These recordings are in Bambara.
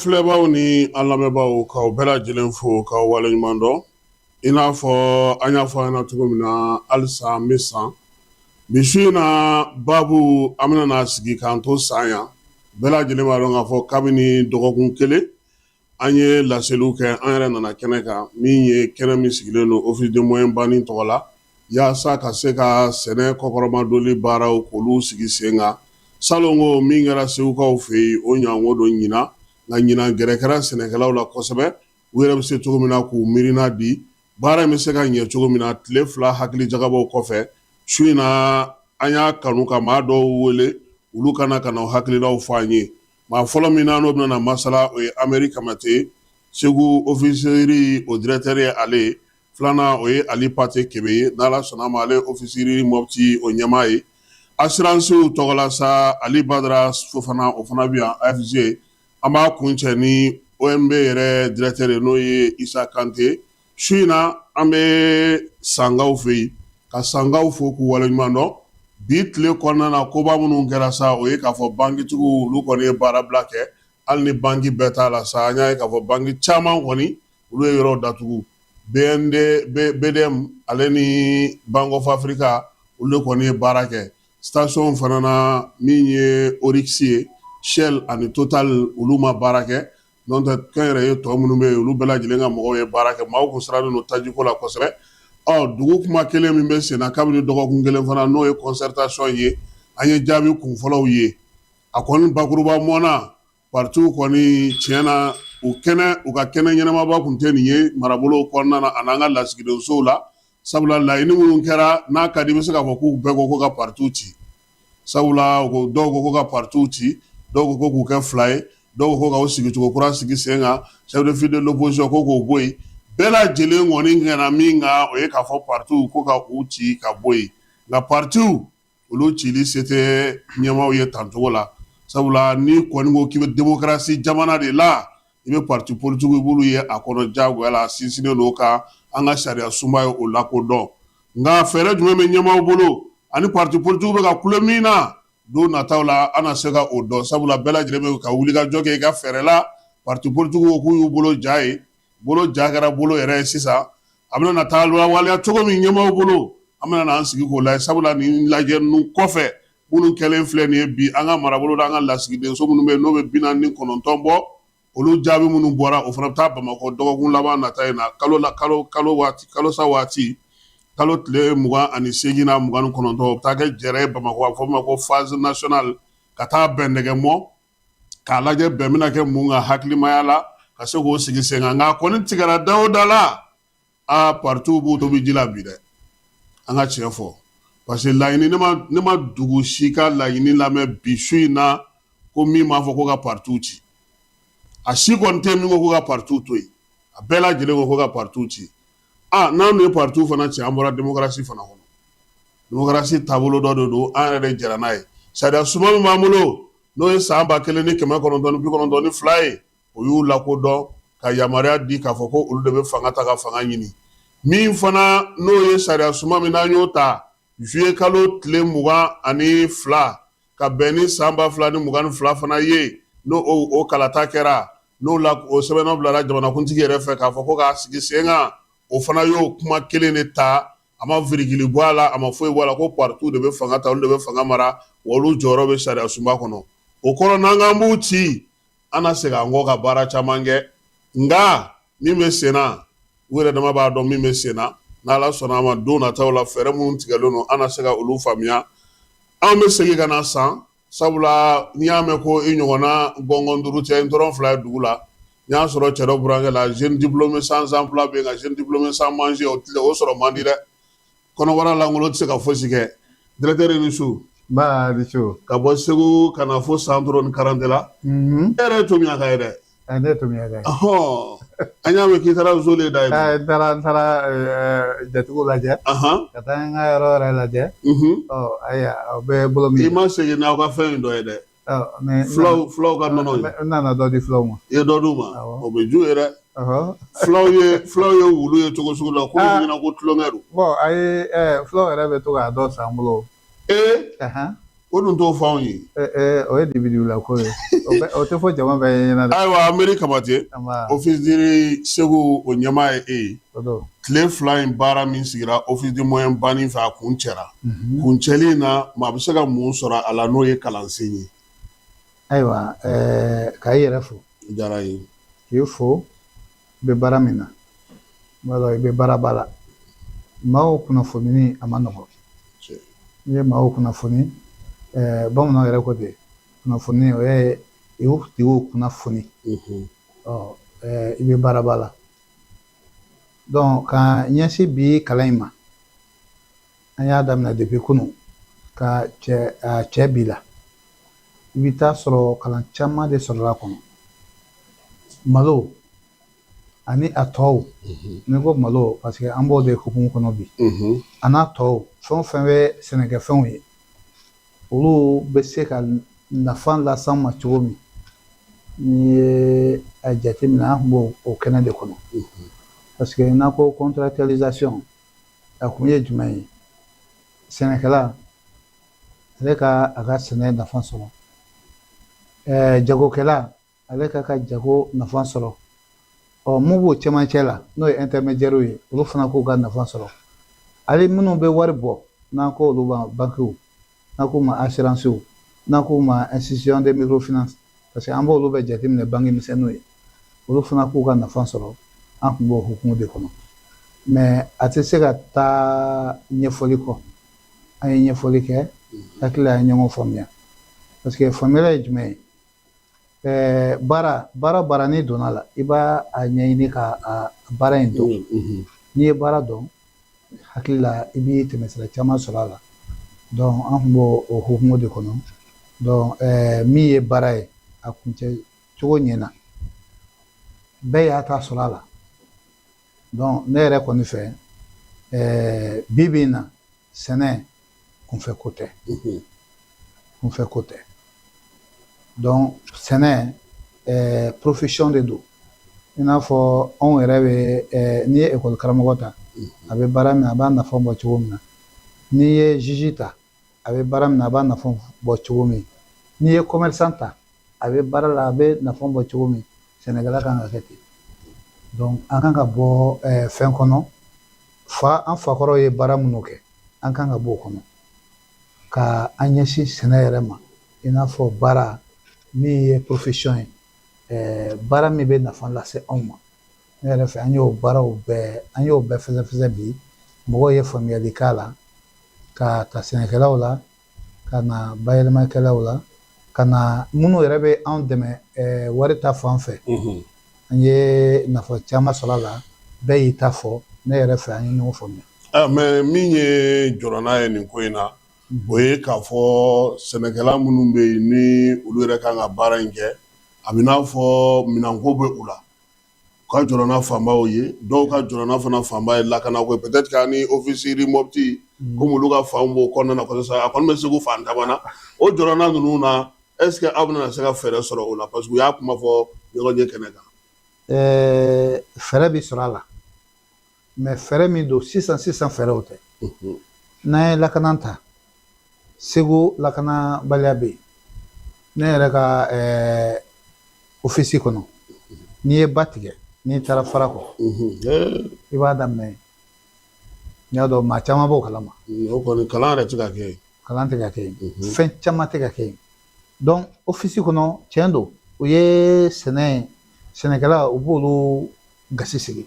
filɛbaaw ni an lamɛnbaaw, k'aw bɛɛ lajɛlen fo k'aw waleɲuman dɔn. I n'a fɔ an y'a fɔ an ɲɛna cogo min na, halisa an bɛ San. Bi su in na, baabu an bɛna na sigi k'an to San yan. Bɛɛ lajɛlen b'a dɔn k'a fɔ kabini dɔgɔkun kelen an ye laseliw kɛ, an yɛrɛ nana kɛnɛ kan, min ye kɛnɛ min sigilen don Office de moyen bani tɔgɔ la, yaasa ka se ka sɛnɛ kɔkɔrɔmadoli baaraw k'olu sigi sen kan. Salon ko min kɛra Segukaw fɛ yen, o ɲɔgɔnko don ɲinan, nka ɲinan gɛrɛ kɛra sɛnɛkɛlaw la kosɛbɛ, u yɛrɛ bɛ se cogo min na k'u miirina di, baara in bɛ se ka ɲɛ cogo min na. Tile 2 hakili jagabɔw kɔfɛ, su in na an y'a kanu ka maa dɔw wele, olu ka na ka na hakilinaw fɔ an ye. Maa fɔlɔ min n'o bɛna na masala, o ye Ameri Kamate, Segu Office riz o directeur ye ale ye. Filanan, o ye Ali Pate Kebe ye, n'Ala sɔnna ma, ale ye Office riz Mopti o ɲɛmaa ye. Assurancew tɔgɔla sa, Ali Badara Fofana, o fana bɛ yan AFG. An b'a kuncɛ ni OMB yɛrɛ directeur ye, n'o ye Isa Kante. Su in na, an bɛ Sankaw fɛ yen, ka Sankaw fo k'u waleɲuman dɔn. Bi tile kɔnɔna na, koba minnu kɛra sa, o ye k'a fɔ bankitigiw, olu kɔni ye baarabila kɛ. Hali ni banki bɛɛ t'a la sa, an y'a ye k'a fɔ banki caman kɔni, olu ye yɔrɔw datugu. BND, BDM ale ni Bank of Africa, olu de kɔni ye baara kɛ. Station fana na, min ye Oryx ye, Shell ani Total, olu ma baara kɛ. N'o tɛ, kɛnyɛrɛye tɔ minnu bɛ yen, olu bɛɛ lajɛlen ka mɔgɔw ye baara kɛ. Maaw kun sirannen don tajiko la kosɛbɛ. Ɔ dugu kuma kelen min bɛ senna kabini dɔgɔkun kelen fana, n'o ye concertation ye, an ye jaabi kun fɔlɔw ye. A kɔni bakuruba mɔnna, partiw kɔni tiɲɛ na, u kɛnɛ, u ka kɛnɛ ɲɛnamaba kun tɛ nin ye marabolo kɔnɔna na ani an ka lasigidensow la, sabula laɲini minnu kɛra n'a ka di, i bɛ se k'a fɔ k'u bɛɛ ko ko ka partiw ci. Sabula dɔw ko ko ka partiw ci, dɔw ko ko k'u kɛ fila ye, dɔw ko ka u sigicogo kura sigi sen kan, chef de file de l'opposition ko k'o bɔ yen. Bɛɛ lajɛlen kɔni kɛra min kan, o ye k'a fɔ partiw ko ka u ci ka bɔ yen. Nka partiw olu cili se tɛ ɲɛmaaw ye tancogo la, sabula n'i kɔni ko k'i bɛ démocratie jamana de la, i bɛ parti politique, i b'olu ye a kɔnɔ diyagoya la, a sinsinnen don kan an ka sariya sunba ye o lakodɔn. Nka fɛɛrɛ jumɛn bɛ ɲɛmaaw bolo ani parti politique bɛ ka kule min na, don nataw la an na se ka o dɔn, sabula bɛɛ lajɛlen bɛ ka wuli ka jɔ kɛ i ka fɛɛrɛ la. Parti politique ko k'u y'u bolo ja ye, bolo ja kɛra bolo yɛrɛ ye. Sisan a bɛna na taa waleya cogo min ɲɛmaaw bolo, an bɛna na an sigi k'o lajɛ, sabula nin lajɛ ninnu kɔfɛ minnu kɛlen filɛ nin ye bi, an ka marabolo la, an ka lasigidenso minnu bɛ yen n'o bɛ 49 bɔ, olu jaabi minnu bɔra, o fana bɛ taa Bamakɔ dɔgɔkun laban nata in na, kalo la, kalo kalo waati, kalo sa waati, kalo tile 28 na 29, o bɛ taa kɛ jɛrɛ ye Bamakɔ, a bɛ fɔ min ma ko phase nationale, ka taa bɛn nɛgɛ mɔ k'a lajɛ bɛn bɛna kɛ mun ka hakilimaya la ka se k'o sigi sen kan. Nka a kɔni tigɛra da o da la, aa, partiw b'u tobi ji la bi dɛ, an ka tiɲɛ fɔ, parce que laɲini, ne ma dugu si ka laɲini lamɛn bi su in na ko min b'a fɔ ko ka partiw ci. A si kɔni tɛ min ko ko ka partiw to yen. A bɛɛ lajɛlen ko ko ka partiw ci. Aa, n'an dun ye partiw fana ci, an bɔra démocratie fana kɔnɔ. Démocratie taabolo dɔ de don, an yɛrɛ de jɛra n'a ye. Sariya sunba min b'an bolo, n'o ye san 1992 ye, o y'u lakodɔn ka yamaruya di k'a fɔ ko olu de bɛ fanga ta ka fanga ɲini. Min fana n'o ye sariya sunba min n'an y'o ta juillet kalo tile 22 ka bɛn ni san 2022 fana ye, n'o o kalata kɛra, n'o la o sɛbɛnna bilara jamanakuntigi yɛrɛ fɛ k'a fɔ ko k'a sigi sen kan, o fana y'o kuma kelen de ta. A ma virgule bɔ a la, a ma foyi bɔ a la, ko partiw de bɛ fanga ta, olu de bɛ fanga mara, wa olu jɔyɔrɔ bɛ sariya sunba kɔnɔ. O kɔrɔ, n'an k'an b'u ci, an na segin an kɔ ka baara caman kɛ. Nka min bɛ sen na, u yɛrɛ dama b'a dɔn min bɛ sen na. N'Ala sɔnna a ma, don nataw la, fɛɛrɛ minnu tigɛlen don, an na se ka olu faamuya. Anw bɛ segin ka na San, sabula n'i y'a mɛn ko i ɲɔgɔnna gɔngɔn duuru cɛ n dɔrɔn fila ye dugu la, n y'a sɔrɔ cɛ dɔ burankɛ la, jeune diplômé sans emploi bɛ yen, nka jeune diplômé sans manger, o tile o sɔrɔ man di dɛ. Kɔnɔbara lankolon tɛ se ka fosi kɛ. Directeur, i ni su. Ba ni su. Ka bɔ Segu ka na fo San Toro ni Karante la. E yɛrɛ ye Tomiyaka ye dɛ. Ne ye Tomiyaka ye. An y'a mɛn k'i taara zole da yen. N taara jatigiw lajɛ. Ka taa n ka yɔrɔ yɛrɛ lajɛ. Ɔ ayiwa, aw bɛ bolo min. I ma segin n'aw ka fɛn in dɔ ye dɛ. Fulaw ka nɔnɔ ye. N nana dɔ di fulaw ma. I ye dɔ d'u ma. O bɛ ju ye dɛ. Fulaw ye wulu ye cogo sugu la ko ɲɛna ko tulonkɛ don. Bon, ayi, fulaw yɛrɛ bɛ to k'a dɔ san n bolo. Ee. O dun t'o fɔ anw ye. O ye dibidibila ko ye, o tɛ fɔ jama bɛɛ ɲɛna dɛ. Ayiwa, Meri Kabate, Office du Segu, o ɲɛmaa ye e ye. Tile 2 in baara min sigira Office du Moyen Bani fɛ, a kuncɛra. Kuncɛli in na, maa bɛ se ka mun sɔrɔ a la n'o ye kalansen ye? Ayiwa, k'a i yɛrɛ fo. Diyara n ye. K'i fo, i bɛ baara min na, i b'a dɔn i bɛ baaraba la. Maaw kunnafonini, a ma nɔgɔ. N'i ye maaw kunnafoni, bamananw yɛrɛ ko ten, kunnafoni, o ye i y'u tigiw kunnafoni. Ɔ i bɛ baaraba la. Donc ka ɲɛsin bi kalan in ma, an y'a daminɛ depuis kunun ka cɛ a cɛ bi la, i bɛ taa sɔrɔ kalan caman de sɔrɔla a kɔnɔ. Malo ani a tɔw, n'i ko malo, parce que an b'o de hukumu kɔnɔ bi, a n'a tɔw, fɛn o fɛn bɛ sɛnɛkɛfɛnw ye, olu bɛ se ka nafa las'an ma cogo min. N'i ye a jateminɛ, an tun b'o o kɛnɛ de kɔnɔ, parce que n'a ko contractualisation, a kun ye jumɛn ye? Sɛnɛkɛla, ale ka a ka sɛnɛ nafa sɔrɔ, jagokɛla, ale ka jago nafa sɔrɔ. Ɔ mun b'o cɛmancɛ la, n'o ye intermédiaire ye, olu fana k'u ka nafa sɔrɔ. Hali minnu bɛ wari bɔ, n'an ko olu ma banquew, n'an k'u ma assurancew, n'an k'u ma institution de microfinance, parce que an b'olu bɛɛ jateminɛ banque misɛnninw ye, olu fana k'u ka nafa sɔrɔ. An tun b'o hukumu de kɔnɔ. Mais a tɛ se ka taa ɲɛfɔli kɔ. An ye ɲɛfɔli kɛ, hakili la an ye ɲɔgɔn faamuya, parce que faamuyali ye jumɛn ye? Baara n'i donna la, i b'a a ɲɛɲini ka a baara in dɔn. N'i ye baara dɔn, hakili la i b'i tɛmɛsira caman sɔrɔ a la. Donc an tun b'o o hukumu de kɔnɔ. Donc min ye baara ye, a kuncɛ cogo ɲɛna, bɛɛ y'a ta sɔrɔ a la. Donc ne yɛrɛ kɔni fɛ, bi bi in na, sɛnɛ kunfɛ ko tɛ, kunfɛ ko tɛ. Donc sɛnɛ, profession de don. I n'a fɔ anw yɛrɛ bɛ, n'i ye ekɔli karamɔgɔ ta, a bɛ baara min na, a b'a nafa bɔ cogo min na. N'i ye juge ta, a bɛ baara min na, a b'a nafa bɔ cogo min. N'i ye commerçant ta, a bɛ baara la, a bɛ nafa bɔ cogo min. Sɛnɛkɛla kan ka kɛ ten. Donc an kan ka bɔ fɛn kɔnɔ, fa an fakɔrɔw ye baara minnu kɛ, an kan ka bɔ o kɔnɔ ka an ɲɛsin sɛnɛ yɛrɛ ma, i n'a fɔ baara min ye profession ye, baara min bɛ nafa lase anw ma. Ne yɛrɛ fɛ, an y'o baaraw bɛɛ, an y'o bɛɛ fɛsɛfɛsɛ bi. Mɔgɔw ye faamuyali k'a la, ka ta sɛnɛkɛlaw la, ka na bayɛlɛmakɛlaw la, ka na minnu yɛrɛ bɛ anw dɛmɛ wari ta fan fɛ. An ye nafa caman sɔrɔ a la, bɛɛ y'i ta fɔ. Ne yɛrɛ fɛ, an ye ɲɔgɔn faamuya. Mais min ye jɔrɔna ye nin ko in na, o ye k'a fɔ sɛnɛkɛla minnu bɛ yen, ni olu yɛrɛ kan ka baara in kɛ, a bɛ n'a fɔ minɛnko bɛ u la. U ka jɔrɔna fanbaw ye, dɔw ka jɔrɔna fana fanba ye lakanako ye. Peut-être que ani office Mopti, komi olu ka fanw b'o kɔnɔna na kosɛbɛ, a kɔni bɛ Segu fan caman na. O jɔrɔna ninnu na, est ce que aw bɛna se ka fɛɛrɛ sɔrɔ o la? Parce que u y'a kuma fɔ ɲɔgɔn ye kɛnɛ kan. Fɛɛrɛ bɛ sɔrɔ a la, mais fɛɛrɛ min don sisan sisan, fɛɛrɛw tɛ. N'an ye lakana ta, Segu lakanabaliya bɛ yen. Ne yɛrɛ ka office kɔnɔ, n'i ye ba tigɛ, n'i taara Farakɔ, i b'a daminɛ yen. N y'a dɔn maa caman b'o kalama. O kɔni, kalan yɛrɛ tɛ ka kɛ yen. Kalan tɛ ka kɛ yen, fɛn caman tɛ ka kɛ yen. Donc office kɔnɔ, tiɲɛ don, u ye sɛnɛ, sɛnɛkɛla, u b'olu gasi sigi.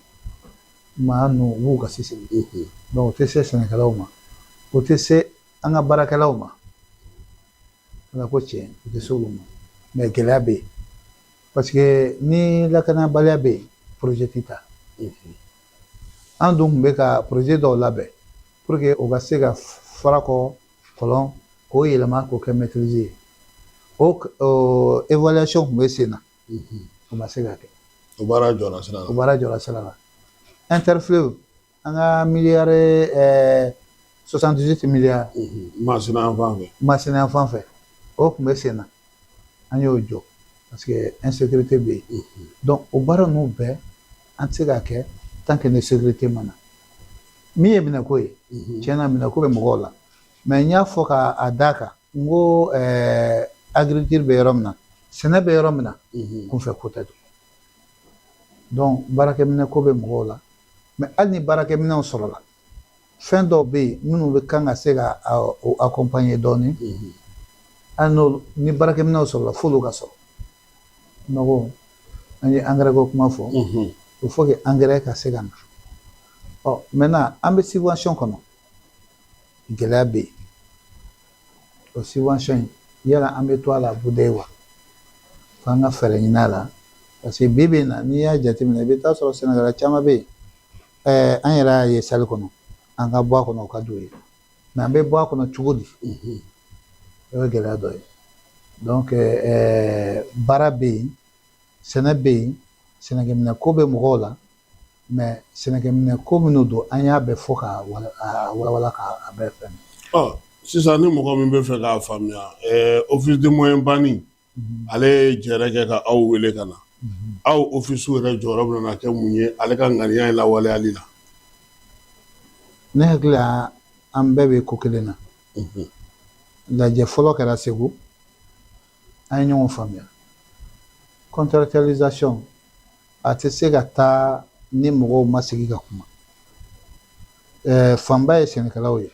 Maa ninnu, u b'u gasi sigi. Donc o tɛ se sɛnɛkɛlaw ma, o tɛ se an ka baarakɛlaw ma. Ala ko tiɲɛ, o tɛ se olu ma. Mais gɛlɛya bɛ yen, parce que ni lakanabaliya bɛ yen, projet tɛ taa. An dun tun bɛ ka projet dɔw labɛn pour que o ka se ka Farakɔ kɔlɔn k'o yɛlɛma k'o kɛ maîtrise ye. O évaluation tun bɛ sen na, o ma se ka kɛ. O baara jɔra sira la. O baara jɔra sira la. Interfleuve, an ka miliyari 78 miliyari. Masina yan fan fɛ. Masina yan fan fɛ, o tun bɛ sen na, an y'o jɔ parce que insécurité bɛ yen. Donc o baara ninnu bɛɛ, an tɛ se k'a kɛ tant que ni sécurité ma na. Min ye minɛko ye, tiɲɛna, minɛko bɛ mɔgɔw la, mais n y'a fɔ k'a d'a kan. N ko agriculture bɛ yɔrɔ min na, sɛnɛ bɛ yɔrɔ min na, kunfɛ ko tɛ. Donc baarakɛminɛ ko bɛ mɔgɔw la, mais hali ni baarakɛminɛw sɔrɔla, fɛn dɔw bɛ yen minnu bɛ kan ka se ka o accompagner dɔɔnin. Hali n'o ni baarakɛminɛw sɔrɔla, f'olu ka sɔrɔ. Nɔgɔ, an ye engrais ko kuma fɔ, il faut que engrais ka se ka na. Ɔ, maintenant an bɛ subvention kɔnɔ, gɛlɛya bɛ yen. O subvention in, yala an bɛ to a la budɛyi wa? F'an ka fɛɛrɛ ɲini a la, parce que bi bi in na, n'i y'a jateminɛ, i bɛ taa sɔrɔ sɛnɛkɛla caman bɛ yen, an yɛrɛ y'a ye salle kɔnɔ, an ka bɔ a kɔnɔ, o ka d'u ye, mais an bɛ bɔ a kɔnɔ cogo di? O ye gɛlɛya dɔ ye. Donc baara bɛ yen, sɛnɛ bɛ yen, sɛnɛkɛminɛ ko bɛ mɔgɔw la, mais sɛnɛkɛminɛ ko minnu don, an y'a bɛɛ fɔ ka walawala k'a bɛɛ fɛn. Ɔ, sisan ni mɔgɔ min bɛ fɛ k'a faamuya, office de moyen banni, ale ye jɛrɛ kɛ ka aw wele ka na, aw office yɛrɛ jɔyɔrɔ bɛna kɛ mun ye ale ka ŋaniya in lawaleyali la? Ne hakili la, an bɛɛ bɛ ko kelen na. Lajɛ fɔlɔ kɛra Segu, an ye ɲɔgɔn faamuya. Contractualisation a tɛ se ka taa ni mɔgɔw ma sigi ka kuma. Fanba ye sɛnɛkɛlaw ye,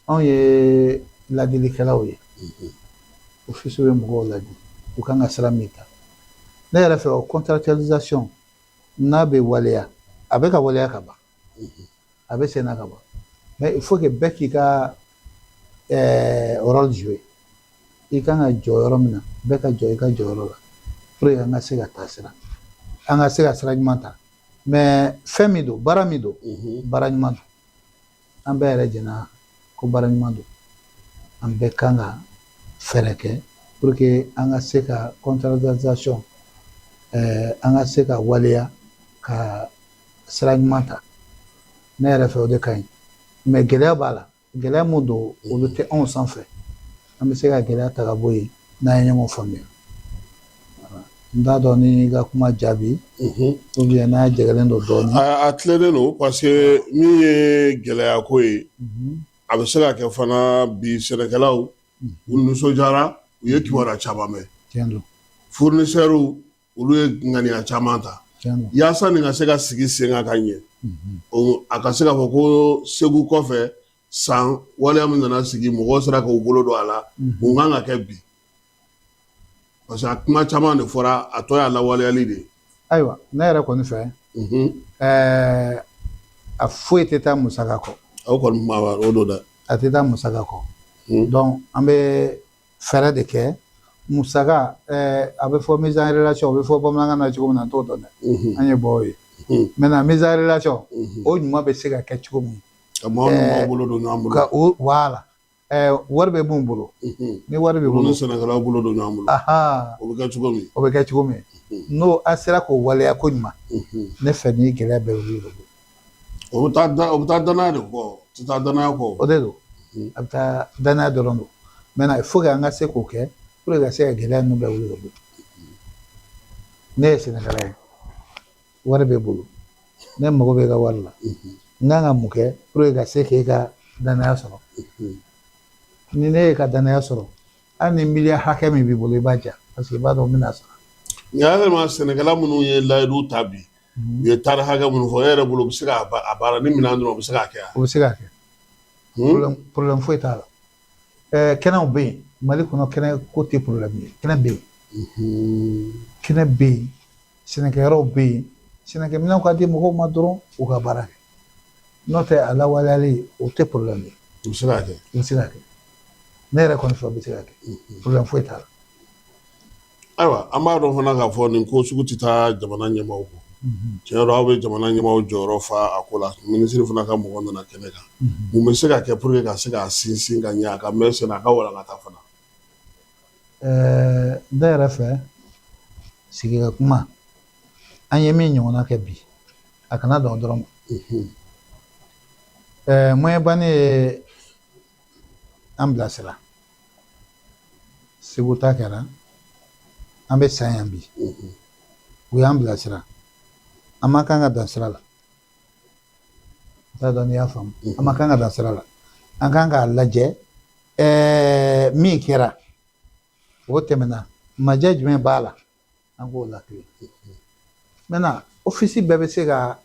anw ye ladilikɛlaw ye. Office bɛ mɔgɔw ladi u kan ka sira min ta. Ne yɛrɛ fɛ, o contractualisation n'a bɛ waleya, a bɛ ka waleya ka ban, a bɛ sen na ka ban, mais il faut que bɛɛ k'i ka rôle jouer. I kan ka jɔ yɔrɔ min na, bɛɛ ka jɔ i ka jɔyɔrɔ la pour que an ka se ka taa sira, an ka se ka sira ɲuman ta. Mais fɛn min don, baara min don, baara ɲuman don. An bɛɛ yɛrɛ jɛna ko baara ɲuman don. An bɛɛ kan ka fɛɛrɛ kɛ pour que an ka se ka contractualisation an ka se ka waleya ka sira ɲuman ta. Ne yɛrɛ fɛ, o de ka ɲi, mais gɛlɛya b'a la. Gɛlɛya mun don, olu tɛ anw sanfɛ. An bɛ se ka gɛlɛya ta ka bɔ yen n'an ye ɲɔgɔn faamuya. N t'a dɔn ni i ka kuma jaabi ou bien n'a jɛgɛlen don dɔɔnin. A tilennen don, parce que min ye gɛlɛya ko ye, a bɛ se ka kɛ fana bi sɛnɛkɛlaw u nisɔndiyara, u ye kibaruya caman mɛn. Tiɲɛ don. Fournisseurs, olu ye ŋaniya caman ta. Tiɲɛ don. Yaasa nin ka se ka sigi sen kan ka ɲɛ, o a ka se k'a fɔ ko Segu kɔfɛ, san waleya min nana sigi, mɔgɔw sera k'u bolo don a la. Mun kan ka kɛ bi? Parce que a kuma caman de fɔra, a tɔ y'a lawaleyali de ye. Ayiwa, ne yɛrɛ kɔni fɛ, a foyi tɛ taa musaka kɔ. Aw kɔni kuma b'a o don dɛ. A tɛ taa musaka kɔ. Donc an bɛ fɛɛrɛ de kɛ. Musaka, a bɛ fɔ mise en relation, o bɛ fɔ bamanankan na cogo min na, n t'o dɔn dɛ, an ye bɔ ye. Maintenant, mise en relation o ɲuman bɛ se ka kɛ cogo min ka maaw ni maaw bolo don ɲɔgɔn bolo. Ka o, voilà, wari bɛ mun bolo, ni wari bɛ olu bolo ni sɛnɛkɛlaw bolo don ɲɔgɔn bolo, o bɛ kɛ cogo min. O bɛ kɛ cogo min, n'o a sera k'o waleya ko ɲuman, ne fɛ ni gɛlɛya bɛɛ bɛ wuli ka bɔ. O bɛ taa da, o bɛ taa danaya de kɔ, o tɛ taa danaya kɔ. O de don, a bɛ taa danaya dɔrɔn don. Maintenant, il faut que an ka se k'o kɛ pour que ka se ka gɛlɛya ninnu bɛɛ wuli ka bɔ. Ne ye sɛnɛkɛla ye, wari bɛ bolo, ne mago bɛ i ka wari la, n kan ka mun kɛ pour que ka se k'e ka danaya sɔrɔ? Ni ne ye ka danaya sɔrɔ, hali ni miliyɔn hakɛ min b'i bolo, i b'a diya, parce que i b'a dɔn n bɛna sɔrɔ. Nka yalima sɛnɛkɛla minnu ye layidu ta bi, u ye tari hakɛ minnu fɔ, e yɛrɛ bolo, u bɛ se k'a a baara ni minɛn dɔrɔn, u bɛ se k'a kɛ wa? O bɛ se k'a kɛ. Problème foyi t'a la. Kɛnɛw bɛ yen Mali kɔnɔ, kɛnɛ ko tɛ problème ye. Kɛnɛ bɛ yen, kɛnɛ bɛ yen, sɛnɛkɛyɔrɔw bɛ yen. Sɛnɛkɛminɛnw ka di mɔgɔw ma dɔrɔn, u ka baara kɛ. N'o tɛ, a lawaleyali, o tɛ problème ye. U bɛ se k'a kɛ. U bɛ se k'a kɛ. Ne yɛrɛ kɔni fɛ, o bɛ se ka kɛ, problème foyi t'a la. Ayiwa, an b'a dɔn fana k'a fɔ nin ko sugu tɛ taa jamana ɲɛmaaw kɔ. Tiɲɛ don, aw bɛ jamana ɲɛmaaw jɔyɔrɔ fa a ko la. Minisiri fana ka mɔgɔ nana kɛnɛ kan. Mun bɛ se ka kɛ pour que ka se k'a sinsin ka ɲɛ, a ka mɛn sen na, a ka walankata fana? Ne yɛrɛ fɛ, sigi ka kuma, an ye min ɲɔgɔnna kɛ bi, a kana dan o dɔrɔn ma. Moyen banni ye an bilasira. Segu ta kɛra, an bɛ san yan bi, u y'an bilasira. An man kan ka dan sira la. N t'a dɔn n'i y'a faamu. An man kan ka dan sira la, an kan k'a lajɛ. Min kɛra o tɛmɛna, majɛ jumɛn b'a la, an k'o latilen. Maintenant, office bɛɛ bɛ se ka,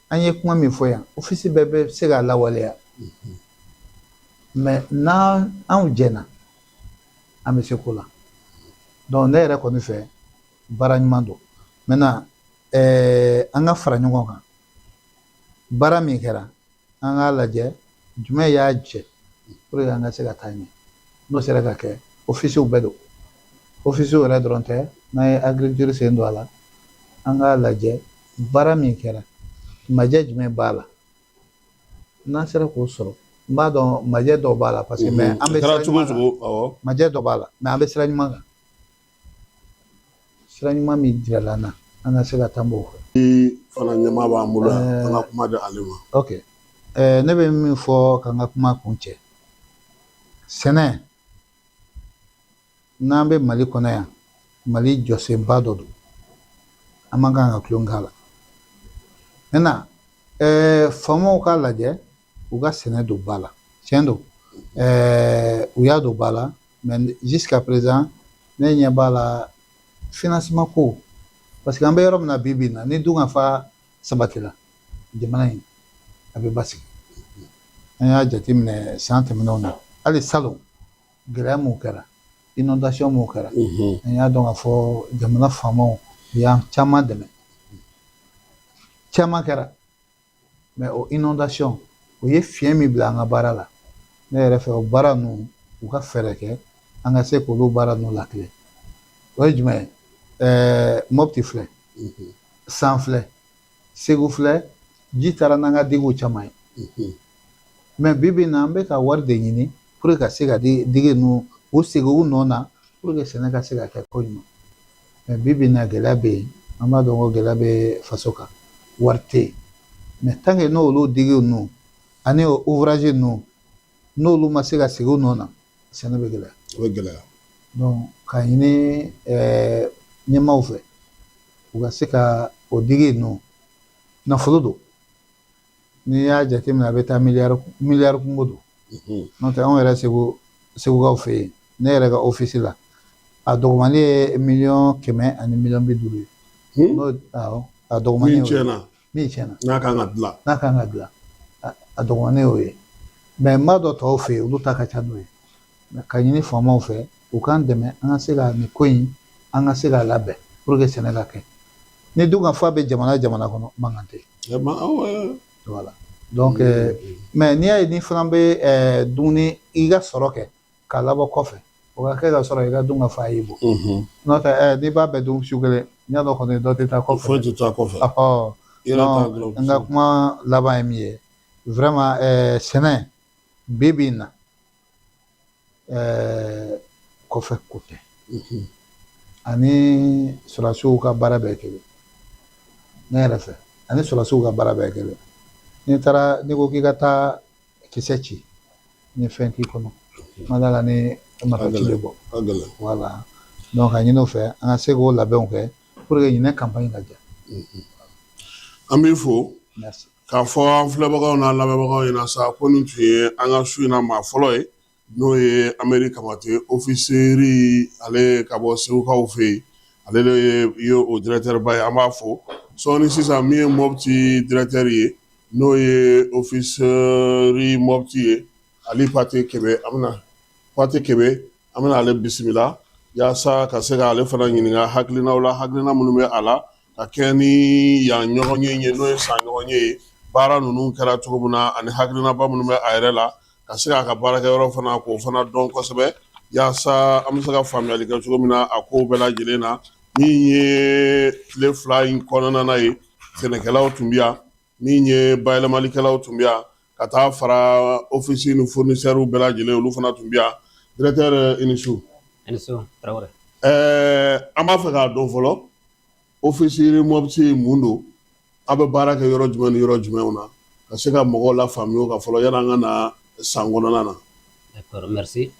an ye kuma min fɔ yan, office bɛɛ bɛ se ka lawaleya, mais n'an anw jɛna, an bɛ se ko la. Donc ne yɛrɛ kɔni fɛ, baara ɲuman don. Maintenant, an ka fara ɲɔgɔn kan, baara min kɛra, an k'a lajɛ jumɛn y'a jɛ pour que an ka se ka taa ɲɛ. N'o sera ka kɛ, officew bɛɛ don, officew yɛrɛ dɔrɔn tɛ, n'an ye agriculture sen don a la, an k'a lajɛ baara min kɛra, majɛ jumɛn b'a la. N'an sera k'o sɔrɔ, n b'a dɔn majɛ dɔw b'a la, parce que mais an bɛ sira cogo ɲuman kan. Cogo, awɔ. Majɛ dɔ b'a la, mais an bɛ sira ɲuman kan, sira ɲuman min jirala an na, an ka se ka taa b'o fɛ. Fana ɲɛmaa b'an bolo yan, an ka kuma di ale ma. Ok, ne bɛ min fɔ ka n ka kuma kun cɛ, sɛnɛ, n'an bɛ Mali kɔnɔ yan, Mali jɔsenba dɔ don, an man kan ka tulon k'a la. Maintenant, faamaw k'a lajɛ u ka sɛnɛ don ba la. Tiɲɛ don, u y'a don ba la, mais jusqu'à présent ne ɲɛ b'a la financement ko, parce que an bɛ yɔrɔ min na bi bi in na, ni dunkafa sabatila, jamana in a bɛ basigi. An y'a jateminɛ san tɛmɛnenw na, hali salon gɛlɛya mun kɛra, inondation mun kɛra, an y'a dɔn k'a fɔ jamana faamaw u y'an caman dɛmɛ, caman kɛra. Mais o inondation o ye fiɲɛ min bila an ka baara la, ne yɛrɛ fɛ, o baara ninnu, u ka fɛɛrɛ kɛ an ka se k'olu baara ninnu latilen. O ye jumɛn ye? Mopti filɛ, San filɛ, Segu filɛ, ji taara n'an ka diguew caman ye. Mais bi bi in na, an bɛ ka wari de ɲini pour que ka se ka digue ninnu u segin u nɔ na, pour que sɛnɛ ka se ka kɛ ko ɲuman. Mais bi bi in na, gɛlɛya bɛ yen, an b'a dɔn ko gɛlɛya bɛ faso kan, wari tɛ yen. Mais tant que n'olu digue ninnu ani o ouvrage ninnu, n'olu ma se ka segin u nɔ na, sɛnɛ bɛ gɛlɛya. O bɛ gɛlɛya. Donc k'a ɲini ɲɛmaaw fɛ, u ka se ka o digue ninnu, nafolo don, n'i y'a jateminɛ a bɛ taa miliyari miliyari kungo don. N'o tɛ, anw yɛrɛ Segu, Segukaw fɛ yen, ne yɛrɛ ka office la, a dɔgɔmani ye 150 000 000 ye. N'o, awɔ, a dɔgɔmani min y'o ye. Tiɲɛna. Min tiɲɛna. N'a kan ka dilan. N'a kan ka dilan, a dɔgɔmani y'o ye. Mais n b'a dɔn tɔw fɛ yen, olu ta ka ca n'o ye. Mais ka ɲini faamaw fɛ, u k'an dɛmɛ, an ka se ka nin ko in, an ka se k'a labɛn pour que sɛnɛ ka kɛ. Ni dun ka fa bɛ jamana jamana kɔnɔ, mankan tɛ. Awɔ. Voilà, donc mais n'i y'a ye, n'i fana bɛ dumuni, i ka sɔrɔ kɛ k'a labɔ kɔfɛ, o ka kɛ ka sɔrɔ i ka dun ka fa y'i bɔ. N'o tɛ, n'i b'a bɛɛ dun su kelen, n y'a dɔn kɔni dɔ tɛ taa kɔfɛ. Foyi tɛ taa kɔfɛ. Ɔhɔ. I yɛrɛ t'a Donc dɔrɔn. N ka kuma laban ye min ye, vraiment, sɛnɛ bi bi in na, kɔfɛ ko tɛ, ani sɔrɔdasiw ka baara bɛɛ kelen. Ne yɛrɛ fɛ, ani sɔrɔdasiw ka baara bɛɛ kelen. N'i taara, n'i ko k'i ka taa kisɛ ci, ni fɛn t'i kɔnɔ, ma da la ni marifa ci bɛ bɔ. A gɛlɛn. Voilà, donc a ɲini o fɛ, an ka se k'o labɛnw kɛ pour que ɲinɛ campagne ka diya. An b'i fo. Merci. K'a fɔ an filɛbagaw n'an lamɛnbagaw ɲɛna sa ko nin tun ye an ka su in na maa fɔlɔ ye, n'o ye Amedi Kamate, officier, ale ka bɔ Segukaw fɛ yen, ale de ye o directeur ba ye. An b'a fo. Sɔɔni sisan, min ye Mopti directeur ye, n'o ye officier Mopti ye, Ali Pate Kebe, an bɛna Pate Kebe, an bɛna ale bisimila yaasa ka se k'ale fana ɲininka hakilinaw la, hakilina minnu bɛ a la ka kɛ ni yan ɲɔgɔn ye, n'o ye san ɲɔgɔn ye, baara ninnu kɛra cogo min na, ani hakilinaba minnu bɛ a yɛrɛ la, ka se k'a ka baarakɛyɔrɔ fana k'o fana dɔn kosɛbɛ, yaasa an bɛ se ka faamuyali kɛ cogo min na a kow bɛɛ lajɛlen na. Min ye tile 2 in kɔnɔna na ye, sɛnɛkɛlaw tun bɛ yan, min ye bayɛlɛmalikɛlaw tun bɛ yan, ka taa fara office ni fournisseurs bɛɛ lajɛlen, olu fana tun bɛ yan. Directeur, i ni su. I ni su, Tarawele. An b'a fɛ k'a dɔn fɔlɔ, office Mopti mun don, aw bɛ baara kɛ yɔrɔ jumɛn ni yɔrɔ jumɛnw na, ka se ka mɔgɔw la faamuya o kan fɔlɔ, yanni an ka na san kɔnɔna na. D'accord, merci.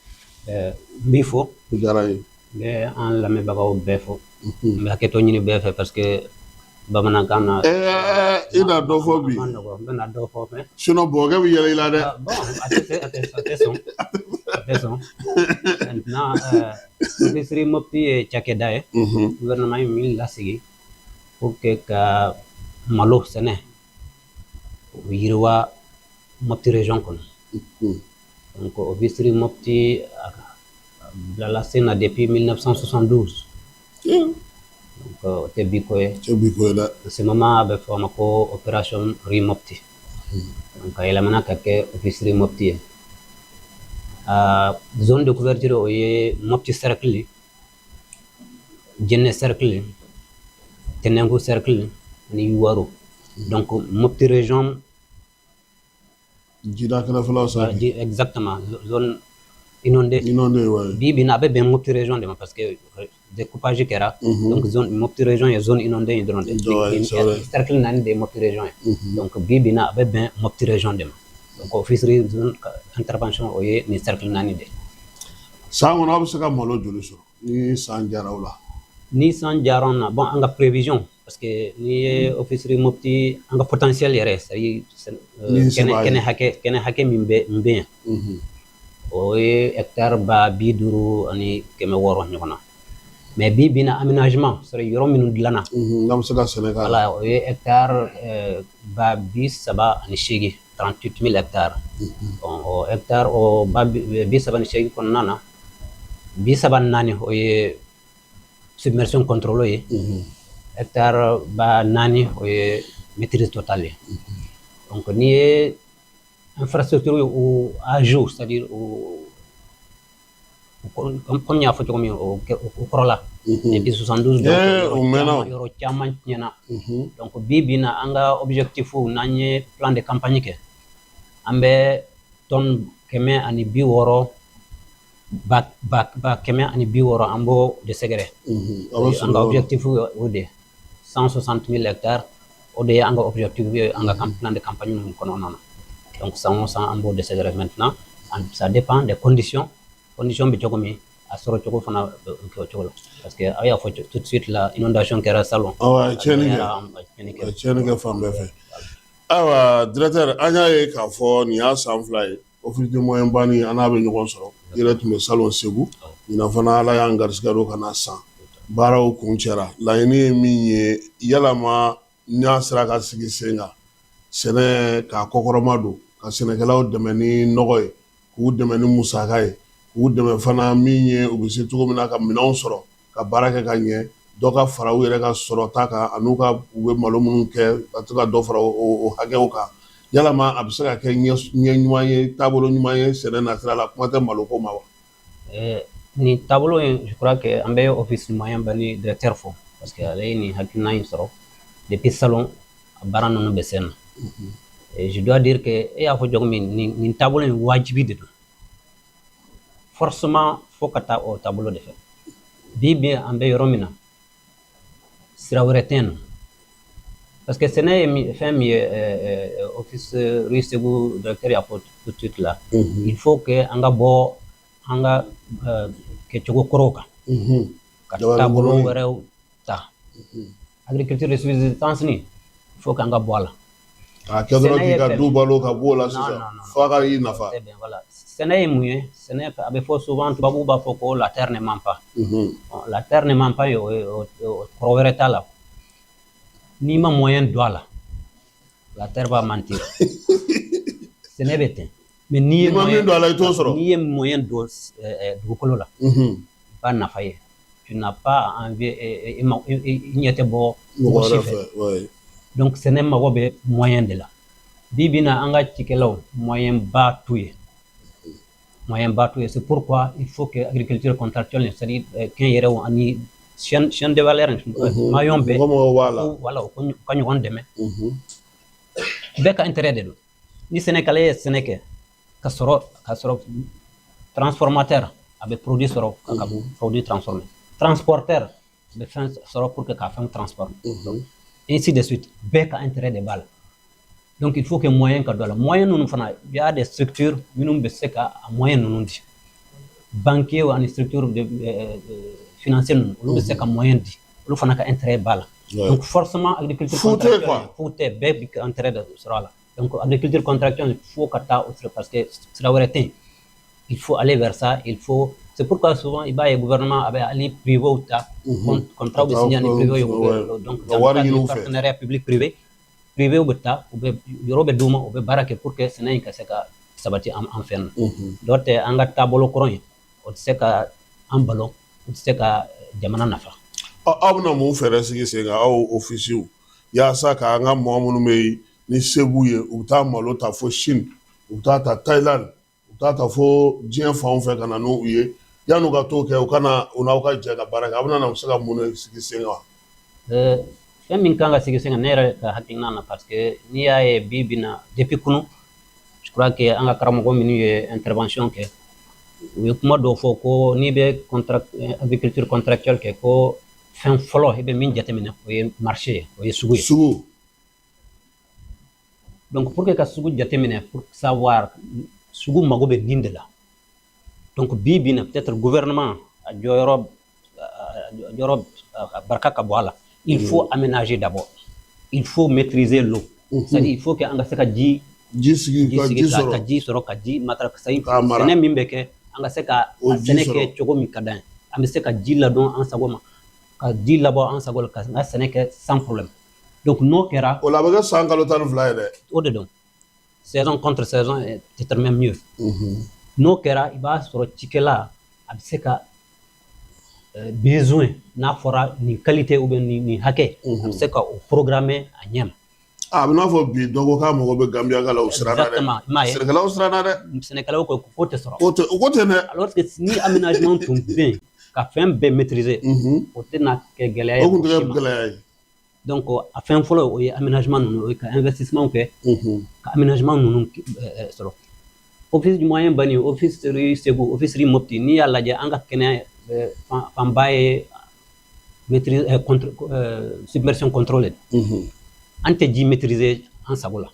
N b'i fo. O diyara n ye. N bɛ an lamɛnbagaw bɛɛ fo. N bɛ hakɛto ɲini bɛɛ fɛ parce que bamanankan na. I na dɔ fɔ bi. A ma nɔgɔn, n bɛna dɔ fɔ mais. Sinon bɔgɔkɛ bɛ yɛlɛ i la dɛ. Ah, bon, a tɛ sɔn. A tɛ sɔn. Maintenant, Office Riz Mopti ye cakɛda ye, gouvernement ye min lasigi pour que ka malo sɛnɛ o yiriwa Mopti région kɔnɔ. Donc Office Riz Mopti a bilala sen na depuis 1972. Donc o tɛ bi ko ye. Tɛ bi ko ye dɛ. En ce moment, a bɛ fɔ a ma ko Opération Riz Mopti. Donc a yɛlɛmana ka kɛ Office Riz Mopti ye. Zone de couverture, o ye Mopti cercle, Djenné cercle, Tenenkou cercle ani Youwarou. Donc Mopti région. Jida kɛrɛfɛlaw sa. Exactement, zone inondée. Inondée, ouais. Bi bi in na, a bɛ bɛn Mopti région de ma parce que découpage kɛra. Donc zone Mopti région ye zone inondée in dɔrɔn de. Ouais, c'est vrai. Cercle naani de ye Mopti région ye. Donc bi bi in na, a bɛ bɛn Mopti région de ma. Donc Office Riz zone intervention, o ye nin cercle naani de. San kɔnɔ, aw bɛ se ka malo joli sɔrɔ ni san jara o la? Ni san diyara an na, bon, an ka prévision, parce que n'i ye Office Riz Mopti, an ka potentiel yɛrɛ, c'est à dire Min se kɛnɛ b'a ye. kɛnɛ hakɛ min bɛ yan, o ye hectare 50,600 ɲɔgɔn na. Mais bi bi in na, aménagement, c'est à dire yɔrɔ minnu dilanna, N'an bɛ se ka sɛnɛ k'a la. Voilà, o ye hectare 38,000, 38 000 hectares. Bon, o hectare o 38 kɔnɔna na, 34, o ye submersion contrôlée ye. Hectare 4000, o ye maîtrise totale ye. Donc n'i ye infrastructure o à jour, c'est à dire o comme n y'a fɔ cogo min, o o kɔrɔ la depuis 72, donc O mɛnna o. Yɔrɔ caman tiɲɛna. Donc bi bi in na, an ka objectif, n'an ye plan de campagne kɛ, an bɛ tonne 160, 160,000, an b'o de sɛgɛrɛ. A bɛ An sɔrɔ ka yɔrɔ. objectif ye o de ye, 160 000 hectares, o de ye an ka objectif ye an ka plan de campagne ninnu kɔnɔna na. Donc san o san, an b'o de sɛgɛrɛ. Maintenant, ça dépend des conditions. Condition bɛ cogo min, a sɔrɔ cogo fana bɛ kɛ o cogo la, parce que aw y'a fɔ tout de suite la, inondation kɛra salon. Awɔ, a ye tiɲɛni kɛ. A ye tiɲɛni A ye kɛ. tiɲɛni kɛ fan bɛɛ fɛ. Ayiwa, directeur, an y'a ye k'a fɔ nin y'a san 2 ye Office de moyen bani an n'a bɛ ɲɔgɔn sɔrɔ. I yɛrɛ tun bɛ salon Segu, ɲinan fana Ala y'an garisɛgɛ don ka na san baaraw kun cɛra. Laɲini ye min ye, yalama n'a sera ka sigi sen kan sɛnɛ k'a kɔkɔrɔma don, ka sɛnɛkɛlaw dɛmɛ ni nɔgɔ ye, k'u dɛmɛ ni musaka ye, k'u dɛmɛ fana min ye u bɛ se cogo min na ka minɛnw sɔrɔ ka baara kɛ ka ɲɛ, dɔ ka fara u yɛrɛ ka sɔrɔta kan, an'u ka u bɛ malo minnu kɛ, ka to ka dɔ fara o hakɛw kan, yalama a bɛ se ka kɛ ɲɛ ɲuman ye, taabolo ɲuman ye sɛnɛ nasira la, kuma tɛ maloko ma wa? Nin taabolo in, je crois que an bɛ Office moyen bani directeur fo, parce que ale ye nin hakilina in sɔrɔ depuis salon, a baara ninnu bɛ sen na. Et je dois dire que e y'a fɔ cogo min, nin taabolo in wajibi de don, forcément fo ka taa o taabolo de fɛ. Bi bi, an bɛ yɔrɔ min na, sira wɛrɛ tɛ yen nɔ, parce que sɛnɛ ye fɛn min ye, Office Riz Segu directeur y'a fɔ tout de suite là, il faut que an ka bɔ an ka kɛcogo kɔrɔw kan ka Dabali taabolo kɔrɔnin. wɛrɛw ta. Agriculture de subsistance nin, il faut qu'an ka bɔ a la. K'a kɛ dɔrɔn Sɛnɛ k'i ye ka fɛn du balo ka b'o la Non, sisan non, non. f'a ka i nafa. Très bien, voilà. Sɛnɛ ye mun ye? Sɛnɛ, a bɛ fɔ souvent, tubabuw b'a fɔ ko la terre ne ment pas. Bon, la terre ne ment pas ye, o kɔrɔ wɛrɛ t'a la. N'i ma moyen don a la, la terre va mentir. Sɛnɛ bɛ ten. Mais n'i ye N'i ma min moyen don a la, i t'o sɔrɔ. N'i ye moyen don dugukolo la, i b'a nafa ye. Tu n'as pas à envier, i ɲɛ tɛ bɔ mɔgɔ mɔgɔ si wɛrɛ fɛ. Fɛ, ouais. Donc sɛnɛ mago bɛ moyen de la. Bi bi in na, an ka cikɛlaw, moyen ba t'u ye. Moyen ba t'u ye. C'est pourquoi il faut que agriculture contractuelle, c'est-à-dire kɛnyɛrɛw ani chaîne de valeur, maillon bɛɛ, Mɔgɔ mɔgɔ b'a la. Voilà, u ka ɲɔgɔn dɛmɛ. Bɛɛ ka intérêt de don. Ni sɛnɛkɛla ye sɛnɛ kɛ ka sɔrɔ, transformateur a bɛ produit sɔrɔ ka produit transformer, transporteur a bɛ fɛn sɔrɔ pour que ka fɛn transformer, ainsi de suite. Bɛɛ ka intérêt de b'a la. Donc il faut que moyen ka don a la. Moyen ninnu fana, il y a des structures minnu bɛ se ka a moyen ninnu di, banquier ani structure de financier ninnu, olu bɛ se ka moyen di, olu fana ka intérêt b'a la. Donc forcément agriculture Fu tɛ contractuelle quoi. Fu tɛ, bɛɛ bi ka intérêt de sɔrɔ a la. Donc agriculture contractuelle, fo ka taa o sira, parce que sira wɛrɛ tɛ yen. Il faut aller vers ça. Il faut. C'est pourquoi souvent, il y a gouvernement avec les privé ta contrat bɛ signé ni privé ye. Donc dans le cadre du partenariat public privé, privé bɛ taa, u bɛ yɔrɔ bɛ d'u ma, u bɛ baara kɛ pour que sɛnɛ in ka se ka sabati an fɛ yan. Dɔw tɛ an ka taabolo kɔrɔ in, o tɛ se ka an balo, o tɛ se ka jamana nafa. Aw bɛna mun fɛɛrɛ sigi sen kan, aw ofisiw, yaasa k'an ka mɔgɔ minnu bɛ yen ni se b'u ye, u bɛ taa malo ta fo Chine, u bɛ taa ta Thaïlande, u bɛ taa ta fo diɲɛ fanw fɛ ka na n'u ye, yan'u ka t'o kɛ, u ka na u n'aw ka jɛ ka baara kɛ, a bɛna na u bɛ se ka mun de sigi sen kan? Fɛn min kan ka sigi sen kan, ne yɛrɛ ka hakilina na, parce que n'i y'a ye bi bi na, depuis kunun, je crois que an ka karamɔgɔ minnu ye intervention kɛ, u ye kuma dɔw fɔ ko n'i bɛ contrat agriculture contractuelle kɛ, ko fɛn fɔlɔ i bɛ min jateminɛ, o ye marché ye, o ye sugu ye. Sugu. Donc pour que ka sugu jateminɛ, pour savoir sugu mago bɛ nin de la. Donc bi bi na, peut-être gouvernement a jɔyɔrɔ a barika ka bɔ a la. Il faut aménager d'abord, il faut maîtriser l'eau, c'est-à-dire il faut que an ka se ka ji ji sigi, ji ka sigi ji ka sɔrɔ, ka ji sɔrɔ, ka ji matarafa, c'est K'a mara. sɛnɛ min bɛ kɛ, an ka se ka O a ji sɛnɛ sɔrɔ. kɛ cogo min ka d'an ye, an bɛ se ka ji ladon an sago ma, ka ji labɔ an sago la, ka n ka sɛnɛ kɛ sans problème. Donc n'o kɛra, O la a bɛ kɛ san kalo 12 ye dɛ. O de don, saison contre saison est peut-être même mieux. N'o kɛra, i b'a sɔrɔ cikɛla a bɛ se ka besoin n'a fɔra nin qualité ou bien nin hakɛ, a bɛ se ka o programmer a ɲɛ ma. A bɛ n'a fɔ bi dɔ ko k'a mago bɛ Gambiyaka la, o siranna dɛ. Exactement, i m'a ye. Sɛnɛkɛlaw siranna dɛ. Sɛnɛkɛlaw ko k'o tɛ sɔrɔ. O tɛ, o ko tɛ dɛ. Alors que ni aménagement tun bɛ yen ka fɛn bɛɛ maîtriser, o tɛna kɛ gɛlɛya ye O kun tɛ mɔgɔ si kɛ ma. gɛlɛya ye. Donc a fɛn fɔlɔ, o ye aménagement ninnu, o ye ka investissement kɛ ka aménagement ninnu sɔrɔ. Office du Moyen Bani, office riz Segu, office riz Mopti, n'i y'a lajɛ, an ka kɛnɛ fanba ye maîtrise contre submersion contrôlée. An tɛ ji maîtriser an sago la.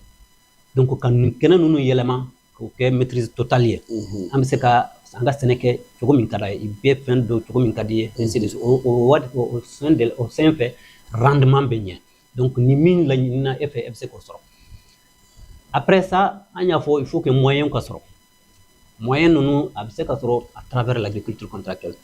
Donc ka nin kɛnɛ ninnu yɛlɛma k'o kɛ maîtrise totale ye, an bɛ se ka an ka sɛnɛ kɛ cogo min ka d'a ye, i bɛ fɛn dɔn cogo min ka di ye, ainsi de suite. O waati o sen de o sen fɛ, rendement bɛ ɲɛ. Donc ni min laɲinina e fɛ, e bɛ se k'o sɔrɔ. Après ça, an y'a fɔ, il faut que moyen ka sɔrɔ. Moyen ninnu a bɛ se ka sɔrɔ à travers l'agriculture contractuelle.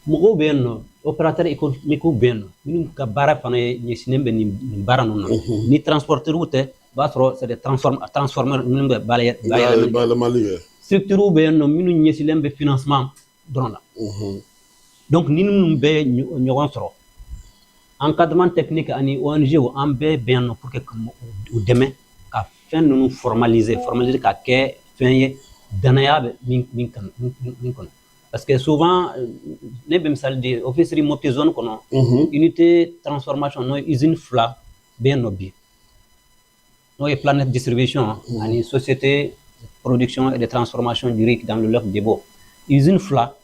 Mɔgɔw bɛ yen nɔ, opérateur économique bɛ yen nɔ, minnu ka baara fana ye ɲɛsinnen bɛ nin baara ninnu na. Ni transporteur tɛ, i b'a sɔrɔ c'est des transformeurs minnu bɛ bayɛlɛmali kɛ. Bayɛlɛmali kɛ. Structures bɛ yen nɔ minnu ɲɛsinnen bɛ financement dɔrɔn la. Donc ni ninnu bɛɛ ye ɲɔgɔn sɔrɔ, encadrement technique ani ONG, an bɛɛ bɛ yan nɔ pour que ka u dɛmɛ ka fɛn ninnu formaliser ka kɛ fɛn ye danaya bɛ min kan min kɔnɔ. Parce que souvent, ne bɛ misali di, office Mopti zone kɔnɔ, unité transformation, n'o ye usine fila bɛ yen nɔ bi, n'o ye Planète Distribution ani Société de production et de transformation du riz dans le lac Debo. Usine fila,